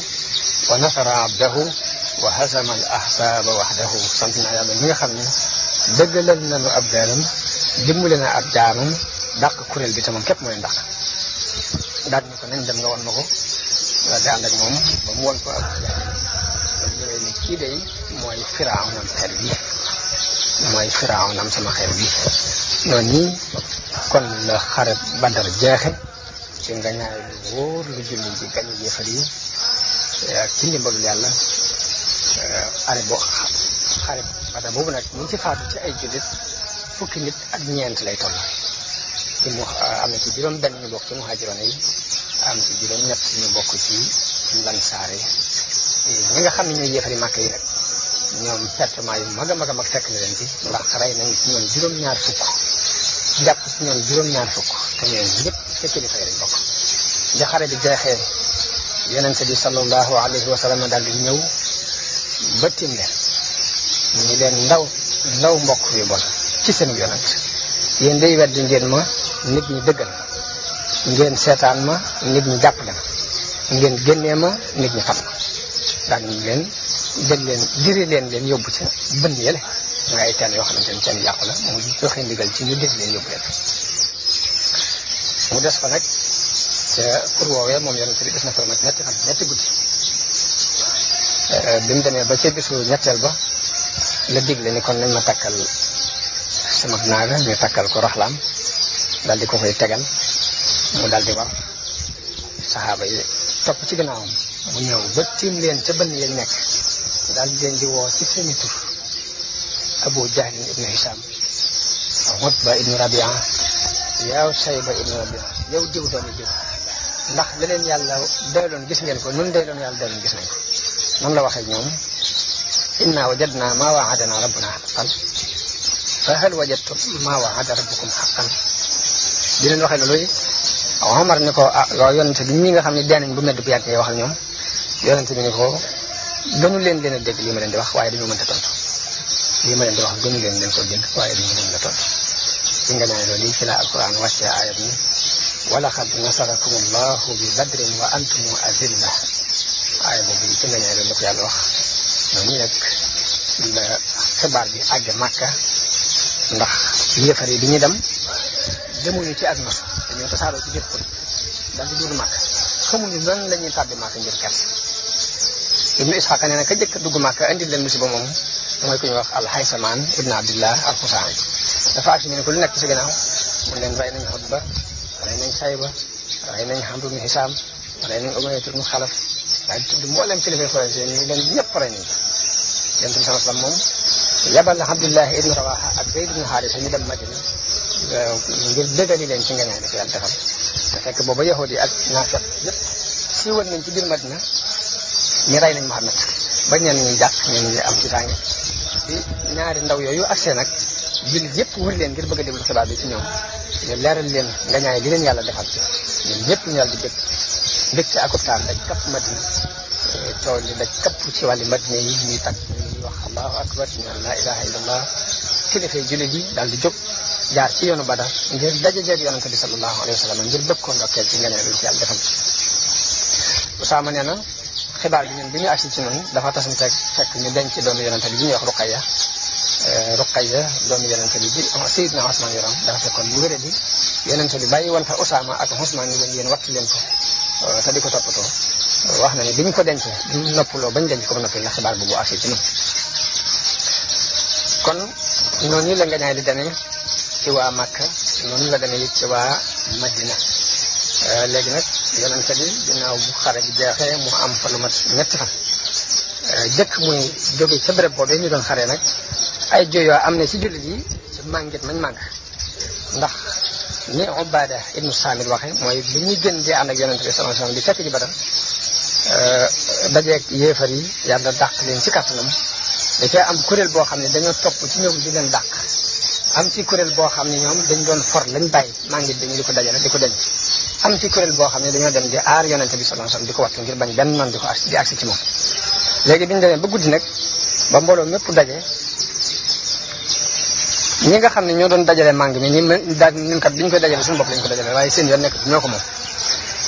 wa nasara abdahu wa hazama al ahzaba wahdahu sant naa yàlla mi nga xam ne dëggalal nañu ab daaram dimbali na ab jaamam dàq kuréel bi te moom képp mooy dàq daal ni ko nañ dem nga won ma ko di ànd ak moom ba mu won ko ab ñëwee ni kii day mooy Firawnam xeer bi mooy Firawnam sama xeer bi noonu nii kon la xare Badar jeexe ci nga ñaay lu wóor lu julli ji gañ yéefar yi ci ndimbalul yàlla xare Badar boobu nag ñu ci faatu ci ay jullit fukki nit ak ñeent lay toll ci mu am na ci juróom benn ñu bokk ci muhaajiroon yi am ci juróom ñett ñu bokk ci lansaar yi ñi nga xam ne ñooy yéefari màkk yi nag ñoom pertement yu mag a mag a mag fekk na leen ci ndax rey nañ ci ñoom juróom-ñaar fukk jàpp ci ñoom juróom-ñaar fukk te ñoom ñëpp ca kilifa yi lañ bokk ja xare bi jeexee yonente bi sallallahu alayhi wa sallam daal di ñëw ba tim leen ñu leen ndaw mbokk yu bon ci seen yonent yéen day weddi ngeen ma nit ñi dëggal ngeen seetaan ma nit ñi jàppale ma ngeen génnee ma nit ñi fat ma daan ñu leen jël leen diri leen yóbbu ca bënn yële nga ay teen yoo xamante ni teen yàqu la mu joxe ndigal ci ñu diri leen yóbbu leen mu des fa nag ca pour woowee moom yonent bi des na fa nag ñetti guddi bi mu demee ba ca bisu ñetteel ba la digle ni kon nañ ma takkal sama naaga ñu takkal ko raxlaam daal di ko koy tegal mu daal di war saxaaba yi topp ci gannaawam mu ñëw ba tiim leen ca bënn yañ nekk daal di leen di woo ci seeni tur Abu Jahl ibnu Hisam Utba ibnu Rabia yow Sayba ibnu Rabia yow diw doomi diw ndax leneen yàlla doyloon gis ngeen ko nun doyloon yàlla doyloon gis nañ ko noonu la waxee ñoom inna wajadna ma wa'adana rabbuna haqqan fa hal wajadtum ma wa'ada rabbukum haqqan di leen waxee loolu Omar ni ko loolu yonente bi ñi nga xam ne dee nañ bu medd bu yàgg ngay wax ak ñoom yonente bi ni ko gënu leen a dégg lii ma leen di wax waaye dañoo mënta tontu lii ma leen di wax gënu leen ko dégg waaye dañoo mën a tontu ci nga ne loolu lii ci la alquran wàccee aaya bi walaqad nasarakum allahu bi badrin wa antum azilla aaya boobu ci nga ne loolu la ko yàlla wax noonu nag la xibaar bi àgg Màkka ndax yéefar yi bi ñu dem demuñu ci ak nos dañoo tasaaroo ci biir xul daal di dugg Màkka xamuñu lan la ñuy tàbbi Màkka ngir kerse Ibnu Isxaaq nee na ka jëkk dugg Màkka indil leen musiba moomu mooy ku ñuy wax alxaysamaan ibn abdillah alxusaani dafa ak ñu ne ko lu nekk ci gannaaw mu leen rey nañ Xutba rey nañ Sayba rey nañ Amru ibn Hisaam rey nañ Umayya ibn Xalaf daal di tudd mboolem kilifa Quraysh ñu leen ñëpp rey nañ Yonent bi sallallahu alayhi wasallam moom yabal na Abdullah ibn Rawaha ak Zayd ibn Haarisa ñu dem Madina ngir dëggali leen ci ngeneen ci yàlla defal te fekk booba yahudi ak naafeq yëpp siiwal nañ ci biir Madina ñu rey nañ Muhammad ba ñenn ñi jàpp ñenn ñi am ci tànge bi ñaari ndaw yooyu accès nag jullit yëpp wër leen ngir bëgg a déglu xibaar bi ci ñoom ñu leeral leen nga ñaay li leen yàlla defal ñun ñëpp ñu yàlla di bëgg mbégte ak optaan daj kapp Madina coow li daj kapp ci wàllu Madina yi ñuy tag ñuy wax allahu akbar ñu naan laa ilaha illallah kilifa jullit yi daal di jóg jaar ci yoonu Badar ngir dajajeeg yonente bi sallallahu alayhi wa sallam ngir bëgg ko ndokkeel ci nga ne lu ci yàlla defal Usaama nee na xibaar bi ñun bi ñu agsi ci noonu dafa tasante fekk ñu denc doomu yonente bi ñuy wax Ruqayya doomu yonente bi Seydina Usmaan yoroon dafa fekkoon mu wéré di yonente bi bàyyi woon fa Usaama ak Usmaan ñu leen yéen wattu leen ko te di ko toppatoo wax na ne bi ñu ko dencee bi ñu noppaloo bañ denc ko ba noppi la xibaar boobu agsi ci noonu kon noonu la nga ñaay di demee ci waa Makka noonu la demee it ci waa Madina léegi nag yonente bi ginnaaw bu xare bi jeexee mu am fa lu mat ñetti fan jëkk muy jóge ca béréb boobee ñu doon xaree nag ay jooyoo am ne ci jullit yi ci màngit mañ màgg ndax ni Ubaada ibnu Saamit waxe mooy bi ñuy gën di ànd ak yonente bi sallallahu alayhi wasallam di fekk ji Badar dajeeg yéefar yi yàlla dàq leen ci kàttanam da cee am kuréel boo xam ne dañoo topp ci ñoom di leen dàq am ci kuréel boo xam ne ñoom dañ doon for lañ bàyyi màngit dañu di ko dajale di ko denc am ci kuréel boo xam ne dañoo dem di aar yonente bi sallallahu alayhi wasallam di ko wattu ngir bañ benn noon di agsi ci moom léegi biñu demee ba guddi nag ba mbooloo mépp daje ñi nga xam ne ñoo doon dajale màng mi ñun kat bi ñu koy dajale suñu bopp lañ ko dajale waaye seen yoon nekk ñoo ko moom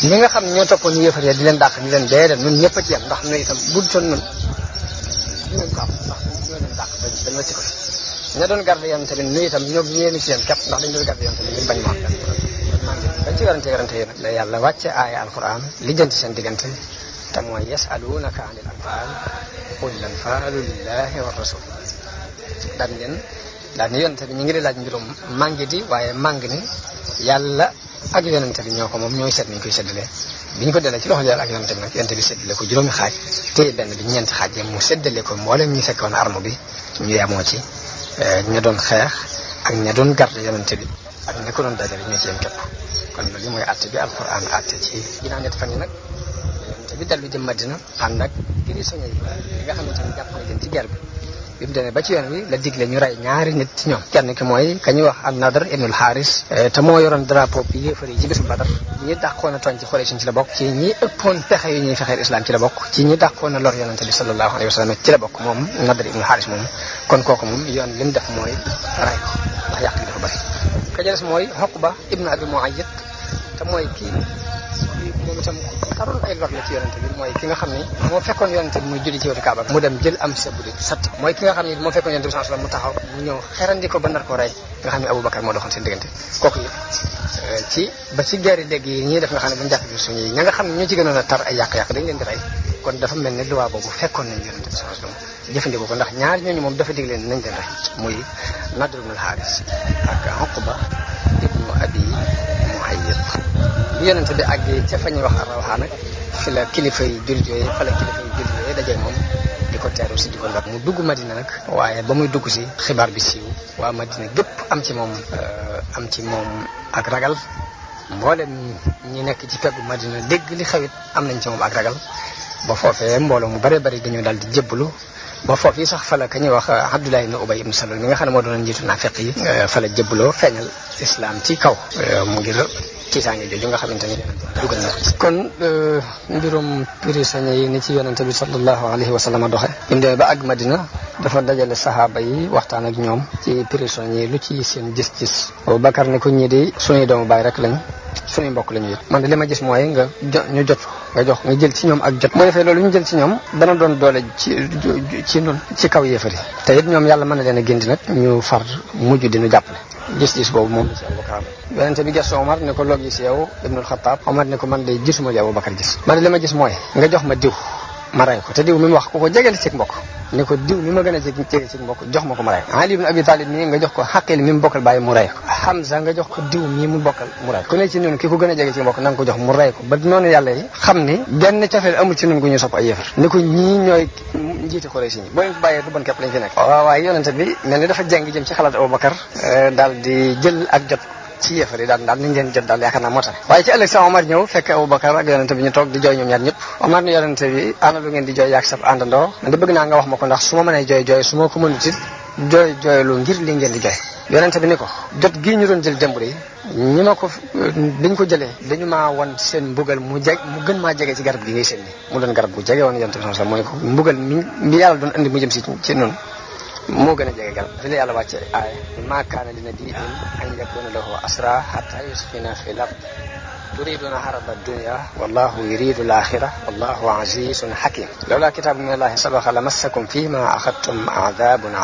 ñi nga xam ne ñoo toppoon ñu yëfar di leen dàq ñu leen déedéet ñun ñëpp a ci yem ndax nu itam budtoon ñun dinañ ko am ndax ñoo leen dàq dañ wacci ko ña doon garde yonente bi nu itam ñoo ñeeni ci yem képp ndax dañ doon garde yonente bi ngir bañ mu am bañ ci werante yi nag la yàlla wàcce aaya alquran lijjanti seen diggante te mooy yasalunaka anil anfaal qul lanfaalu lillahi wa rasul daal ni yonente bi ñu ngi di laaj mbirum màngi di waaye màng ni yàlla ak yonente bi ñoo ko moom ñooy seet ni ñu koy séddalee bi ñu ko delee ci loxo yàlla ak yonente bi nag yonente bi séddale ko juróomi xaaj téye benn bi ñeenti xaaj yi mu séddale ko mboolem ñu fekkoon arme bi ñu yemoo ci ña doon xeex ak ña doon garde yonente bi ak ña ko doon dajale ñoo ci yem képp kon loolu mooy atte bi alquran atte ci ginnaaw ñetti fan yi nag yonente bi dellu jëm Madina ànd ak prisonniers yi nga xamante ni jàpp na leen ci guerre bi mu demee ba ci yoon wi la digle ñu rey ñaari nit ci ñoom kenn ki mooy ka ñuy wax an-Nadr ibnul Haaris te moo yoroon drapeau bi yéefar yi ci bisu Badar ñi dàqoon a tooñ ci Quraysh ci la bokk ci ñi ëppoon pexe yu ñuy fexeel islam ci la bokk ci ñi dàqoon a lor yonente bi sallallahu alayhi wa sallam ci la bokk moom Nadr ibnul Haaris moom kon kooku moom yoon li mu def mooy rey ko ndax yàq gi dafa bari ka ca des mooy Uqba ibnu Abi Mu'ayyid te mooy kii moom itam taroon ay lor la ci yonente bi mooy ki nga xam ni moo fekkoon yonente bi muy julli ci wetu Kaaba mu dem jël am sa budi sat mooy ki nga xam ni moo fekkoon yonente bi sallallahu alayhi wasallam mu taxaw mu ñëw xerandi ko ba nar ko rey nga xam ne Abubakar moo doxoon seen diggante kooku yëpp ci ba ci guerre dégg yi ñii def nga xam ne buñu jàpp bi suñu ña nga xam ne ñoo ci gënoon a tar ay yàq-yàq dañ leen di rey kon dafa mel ne luwaa boobu fekkoon nañ yonente bi sallallahu alayhi wasallam jëfandikoo ko ndax ñaar ñooñu moom dafa dig leen nañ leen rey muy Nadr ibn al-Haaris ak Uqba ibnu Abi Mu'ayyid bi yonente bi àggee ca fa ñuy wax Rawha nag fi la kilifa yi jullit yooyu fa la kilifa yi jullit yooyu dajee moom di ko teeru si di ko lor mu dugg Madina nag waaye ba muy dugg si xibaar bi siiw waa Madina gépp am ci moom ak ragal mboolem ñi nekk ci peggu Madina dégg li xewit am nañ ci moom ak ragal ba foofee mbooloo mu bare bari dañu daal di jébbalu ba foofu yi sax fa la ka ñuy wax Abdullah ibn Ubay ibn Salul mi nga xam ne moo doon njiitu naafiq yi fa la jébbaloo feeñal islam ci kaw mu ngir tiitaange jooju nga xamante ni dugal na kon mbirum prisonniers yi ni ci yonente bi sallallahu alayhi wa sallam doxe bi mu demee ba àgg Madina dafa dajale saxaaba yi waxtaan ak ñoom ci prisonniers yi lu ci seen gis-gis Abubakar ne ko ñii di suñuy doomu baay rek lañ suñuy mbokk lañu yit man de li ma gis mooy nga jël ci ñoom ak jot bu defee loolu ñu jël ci ñoom dana doon doole ci nun ci kaw yéefari te it ñoom yàlla mën na leen a gindi nag ñu far mujj di ñu jàppale gis-gis boobu moom la ci Abubakar yonente bi gestu Omar ne ko loo gis yow Ibnul Xattaab Omar ne ko man de gisuma li Abubakar gis man de li ma gis mooy nga jox ma diw ma rey ko te diw mi mu wax ku ko jegeel ci mbokk ne ko diw mi ma gën a jege ci mbokk jox ma ko ma rey ko Ali ibn Abi Talib mii nga jox ko Xaqil mi mu bokkal bàyyi mu rey ko Hamza nga jox ko diw mii mu bokkal mu rey ko ku ne ci ñun ki ko gën a jege ci mbokk na nga ko jox mu rey ko ba noonu yàlla yi xam ni genn cofeel amul ci ñun gu ñu sopp ay yëfar ni ko ñii ñooy njiiti Quraysh ñi boo leen bàyyee du bon képp lañ fi nekk waaye yonente bi mel ni dafa jeng jëm ci xalaat Abubakar daal di jël ak jot ci yéefar yi daal nañ leen jot daal yaakaar naa moo tax waaye ci ëllëg sa Omar ñëw fekk Abubakar ak yonente bi ñu toog di jooy ñoom ñaar ñëpp Omar ni yonente bi ana lu ngeen di jooy yaag sab àndandoo man di bëgg naa nga wax ma ko ndax su ma mënee jooy su ma ko mënut it jooylu ngir li ngeen di jooy yonente bi ni ko jot gii ñu doon jël jëmbur yi ñi ma ko biñ ko jëlee dañu maa won seen mbugal mu gën maa jege ci garab gi ngay seen ni mu doon garab gu jege woon yonente bi sax mooy ko mbugal mi yàlla doon andi mu jëm ci noonu moo gën a jege garab fi la yàlla wàcce aaya maa kaana li nabiyyin an yakuna lahu asra hatta yuskhina fil ard turiduna harada dunya wallahu yuridu al-akhirah wallahu azizun hakim lawla kitabun min allahi sabaqa lamassakum fima akhadtum adhabun